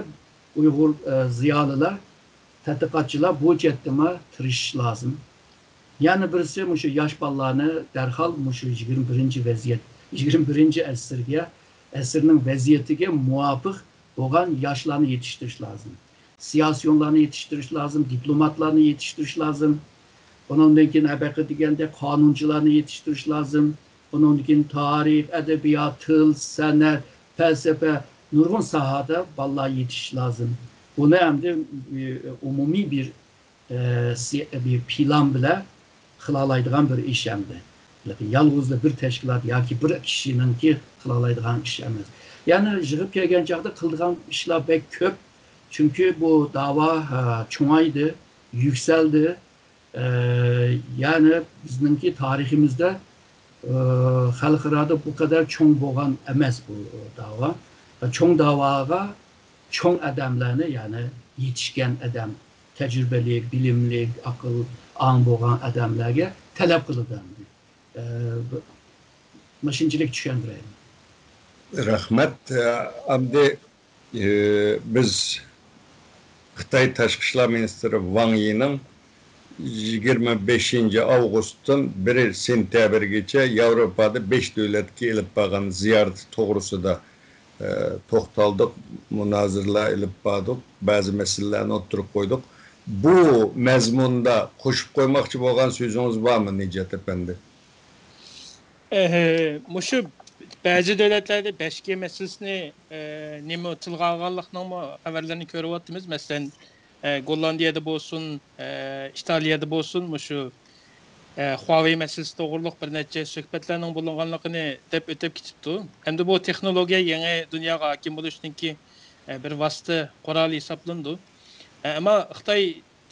ئۇيغۇر، ئە، زىيالىيلار، تەتقىقاتچىلار بۇ جەھەتتىمۇ تىرىشىش لازىم. يەنە بىرسى، مۇشۇ ياش بالىلارنى دەرھال مۇشۇ يىگىرمە بىرىنچى ۋەزىيەت، يىگىرمە بىرىنچى ئەسىرگە، ئەسىرنىڭ ۋەزىيىتىگە مۇۋاپىق بولغان ياشلارنى يېتىشتۈرۈش لازىم. سىياسىيونلارنى يېتىشتۈرۈش لازىم، دىپلوماتلارنى يېتىشتۈرۈش لازىم. ئۇنىڭدىن كېيىن، ھەبەقى دېگەندەك، قانۇنچىلارنى يېتىشتۈرۈش لازىم. ئۇنىڭدىن كېيىن تارىخ، ئەدەبىيات، تىل، سەنئەت، پەلسەپە، نۇرغۇن ساھەدە بالىلار يېتىشىش لازىم. بۇنى ئەمدى، ئى، ئومۇمىي بىر، ئى، سى-، بىر پىلان بىلەن قىلالايدىغان بىر ئىش ئەمدى. يالغۇزلا بىر تەشكىلات ياكى بىر كىشىنىڭكى قىلالايدىغان ئىش ئەمەس. يەنى يىغىپ كەلگەن چاغدا قىلىدىغان ئىشلار بەك كۆپ. چۈنكى بۇ داۋا، ھە، چوڭايدى، يۈكسەلدى. ئە، يەنى بىزنىڭكى تارىخىمىزدا، ئە، خەلقئارادا بۇ قەدەر چوڭ بولغان ئەمەس بۇ داۋا. چوڭ داۋاغا چوڭ ئادەملەرنى، يەنى يېتىشكەن ئادەم، تەجرىبىلىك، بىلىملىك، ئاقىل، ئاڭ بولغان ئادەملەرگە تەلەپ قىلىدۇ ئەمدى. ئە، بۇ، مۇشۇنچىلىك چۈشەندۈرەيلى. رەھمەت. ئە، ئەمدى ئى، بىز خىتاي تاشقى ئىشلار مىنىستىرى ۋاڭ يىنىڭ يىگىرمە بەشىنچى ئاۋغۇستتىن بىر سېنتەبىرگىچە ياۋروپادا بەش دۆلەتكە ئېلىپ بارغان زىيارىتى توغرىسىدا، ئى، توختالدۇق، مۇنازىرىلەر ئېلىپ باردۇق، بەزى مەسىلىلەرنى ئوتتۇرىغا قويدۇق. بۇ مەزمۇندا قوشۇپ قويماقچى بولغان سۆزىڭىز بارمۇ، نىجات ئەپەندى؟ ئە، مۇشۇ بەزى دۆلەتلەردە بەش گى مەسىلىسىنى، ئە، نېمە تىلغا ئالغانلىقنىڭمۇ خەۋەرلىرىنى كۆرۈۋاتىمىز. مەسىلەن، ئە، گوللاندىيەدە بولسۇن، ئە، ئىتالىيەدە بولسۇن، مۇشۇ، ئە، خۇاۋېي مەسىلىسى توغرۇلۇق بىر نەچچە سۆھبەتلەرنىڭ بولۇنغانلىقىنى دەپ ئۆتۈپ كېتىپتۇ. ئەمدى بۇ تېخنولوگىيە يېڭى دۇنياغا ھاكىم بولۇشنىڭكى، ئە، بىر ۋاسىتە قورالى ھېسابلىنىدۇ. ئە، ئەمما خىتاي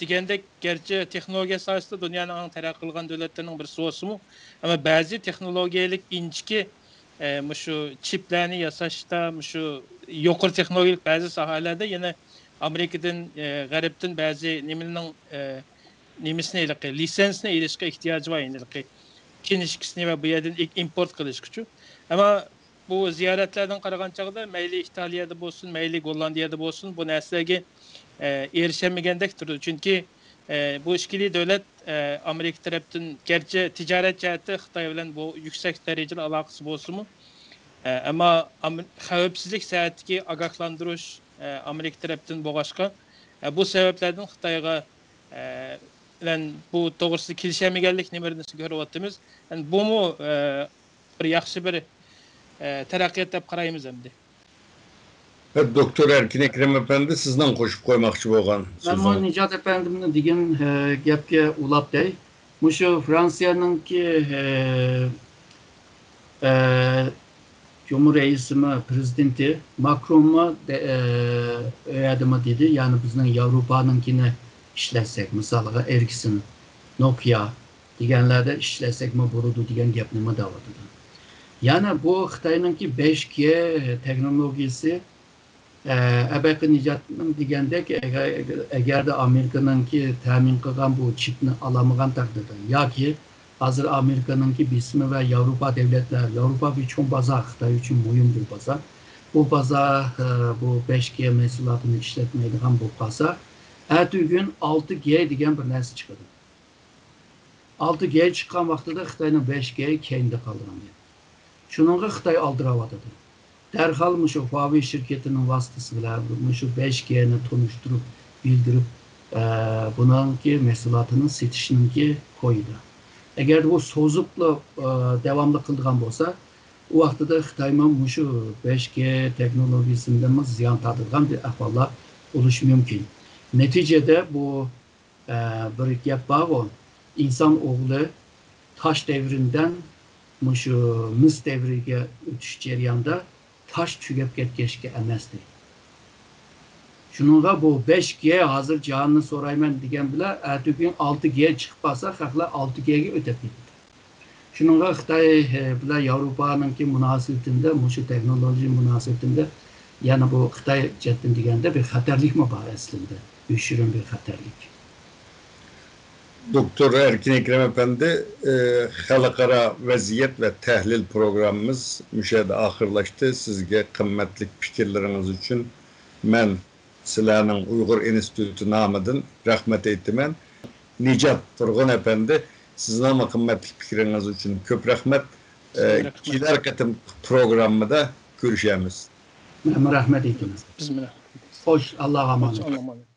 دېگەندەك، گەرچە تېخنولوگىيە ساھەسىدە دۇنيانىڭ ئەڭ تەرەققىي قىلغان دۆلەتلىرىنىڭ بىرسى بولسىمۇ، ئەمما بەزى تېخنولوگىيەلىك ئىنچىكە، ئە، مۇشۇ چىپلارنى ياساشتا، مۇشۇ يۇقىرى تېخنولوگىيەلىك بەزى ساھەلەردە يەنە ئامېرىكىدىن، ئە، غەربتىن بەزى نېمىنىڭ، ئە، نېمىسىنى ھېلىقى لىسېنسنى ئېلىشقا ئېھتىياجى بار، يەنى ھېلىقى كىنىشكىسىنى ۋە بۇ يەردىن ئىم-، ئىمپورت قىلىشقىچۇ. ئەمما بۇ زىيارەتلەردىن قارىغان چاغدا مەيلى ئىتالىيەدە بولسۇن، مەيلى گوللاندىيەدە بولسۇن، بۇ نەرسىلەرگە، ئە، ئېرىشەلمىگەندەك تۇرىدۇ. چۈنكى، ئە، بۇ ئىككىلى دۆلەت، ئە، ئامېرىكا تەرەپتىن گەرچە تىجارەت جەھەتتە خىتاي بىلەن بۇ يۈكسەك دەرىجىلىك ئالاقىسى بولسىمۇ، ئە، ئەمما ئام-، خەۋپسىزلىك سەھەتتىكى ئاگاھلاندۇرۇش، ئە، ئامېرىكا تەرەپتىن بولغاچقا، ئە، بۇ سەۋەبلەردىن خىتايغا، ئە، بىلەن بۇ توغرىسىدا كېلىشەلمىگەنلىك نېمىرىنى كۆرۈۋاتىمىز. يەنى بۇمۇ، ئە، بىر ياخشى بىر، ئە، تەرەققىيات دەپ قارايمىز ئەمدى. دوكتور ئەركىن ئەكرەم ئەپەندى، سىزنىڭ قوشۇپ قويماقچى بولغان مەنمۇ سۆزىڭىز. نىجات ئەپەندىمنىڭ دېگەن، ئە، گەپكە ئۇلاپ دەي. مۇشۇ فرانسىيەنىڭكى، ئە، ئە، جۇمھۇر رەئىسىمۇ، پرېزىدېنتى ماكرونمۇ دە-، ئە، ئۆ يەردىمۇ دېدى، يەنى بىزنىڭ ياۋروپانىڭكىنى ئىشلەتسەك، مىسالغا ئېرىكسون، نوكىيا دېگەنلەردە ئىشلەتسەكمۇ بولىدۇ دېگەن گەپنىمۇ دەۋاتىدۇ. يەنى بۇ خىتاينىڭكى بەش جى تېخنولوگىيىسى، ئە، ئەبەقى نىجاتنىڭ دېگەندەك، ئەگەر، ئەگەردە ئامېرىكىنىڭكى تەمىن قىلغان بۇ چىپنى ئالالمىغان تەقدىردە ياكى ھازىر ئامېرىكىنىڭكى بېسىمى ۋە ياۋروپا دۆلەتلەر، ياۋروپا بىر چوڭ بازار، خىتاي ئۈچۈن مۇھىم بىر بازار. بۇ بازار، ئە، بۇ بەش جى مەھسۇلاتىنى ئىشلەتمەيدىغان بولۇپ قالسا، ئەتىگۈن ئالتە جى دېگەن بىر نەرسە چىقىدۇ. ئالتە جى چىققان ۋاقتىدا خىتاينىڭ بەش جى كەينىدە قالغان گەپ. شۇنىڭغا خىتاي ئالدىراۋاتىدۇ. دەرھال مۇشۇ ھۇاۋېي شىركىتىنىڭ ۋاسىتىسى بىلەن مۇشۇ بەش جىنى تونۇشتۇرۇپ، بىلدۈرۈپ، ئە، بۇنىڭكى مەھسۇلاتىنى سېتىشنىڭكى كويىدا. ئەگەر بۇ سوزۇپلا، ئە، داۋاملىق قىلىدىغان بولسا، ئۇ ۋاقتىدا خىتايمۇ مۇشۇ بەش جى تېخنولوگىيىسىدىنمۇ زىيان تارتىدىغان بىر ئەھۋاللار بولۇشى مۇمكىن. نەتىجىدە بۇ ئە، بىر گەپ بارغۇ، ئىنسان ئوغلى تاش دەۋرىدىن مۇشۇ مىس دەۋرىگە ئۆتۈش جەريانىدا تاش تۈگەپ كەتكەچكە ئەمەس دەيدۇ. شۇنىڭغا بۇ بەش جى ھازىر جاھاننى سورايمەن دېگەن بىلەن، ئەتىگۈن ئالتە جى چىقىپ قالسا، خەقلەر ئالتە جىگە ئۆتۈپ كېتىدۇ. شۇنىڭغا خىتاي، ئە، بىلەن ياۋروپانىڭكى مۇناسىۋىتىدە، مۇشۇ تېخنولوگىيە مۇناسىۋىتىدە يەنە بۇ خىتاي جەھەتتىن دېگەندە بىر خەتەرلىكمۇ بار ئەسلىدە، يوشۇرۇن بىر خەتەرلىك. دوكتور ئەركىن ئەكرەم ئەپەندى، ئى، خەلقئارا ۋەزىيەت ۋە تەھلىل پروگراممىمىز مۇشۇ يەردە ئاخىرلاشتى. سىزگە قىممەتلىك پىكىرلىرىڭىز ئۈچۈن مەن سىلەرنىڭ ئۇيغۇر ئىنستىتۇتى نامىدىن رەھمەت ئېيتىمەن. نىجات تۇرغۇن ئەپەندى، سىزنىڭمۇ قىممەتلىك پىكرىڭىز ئۈچۈن كۆپ رەھمەت. ئى، سىزگە رەھمەت. كېلەر قېتىم پروگراممىدا كۆرۈشەرمىز. مەنمۇ رەھمەت ئېيتىمەن. بىز بىلەن. خوش، ئاللاغا ئامانەت. ئاللاغا ئامانەت.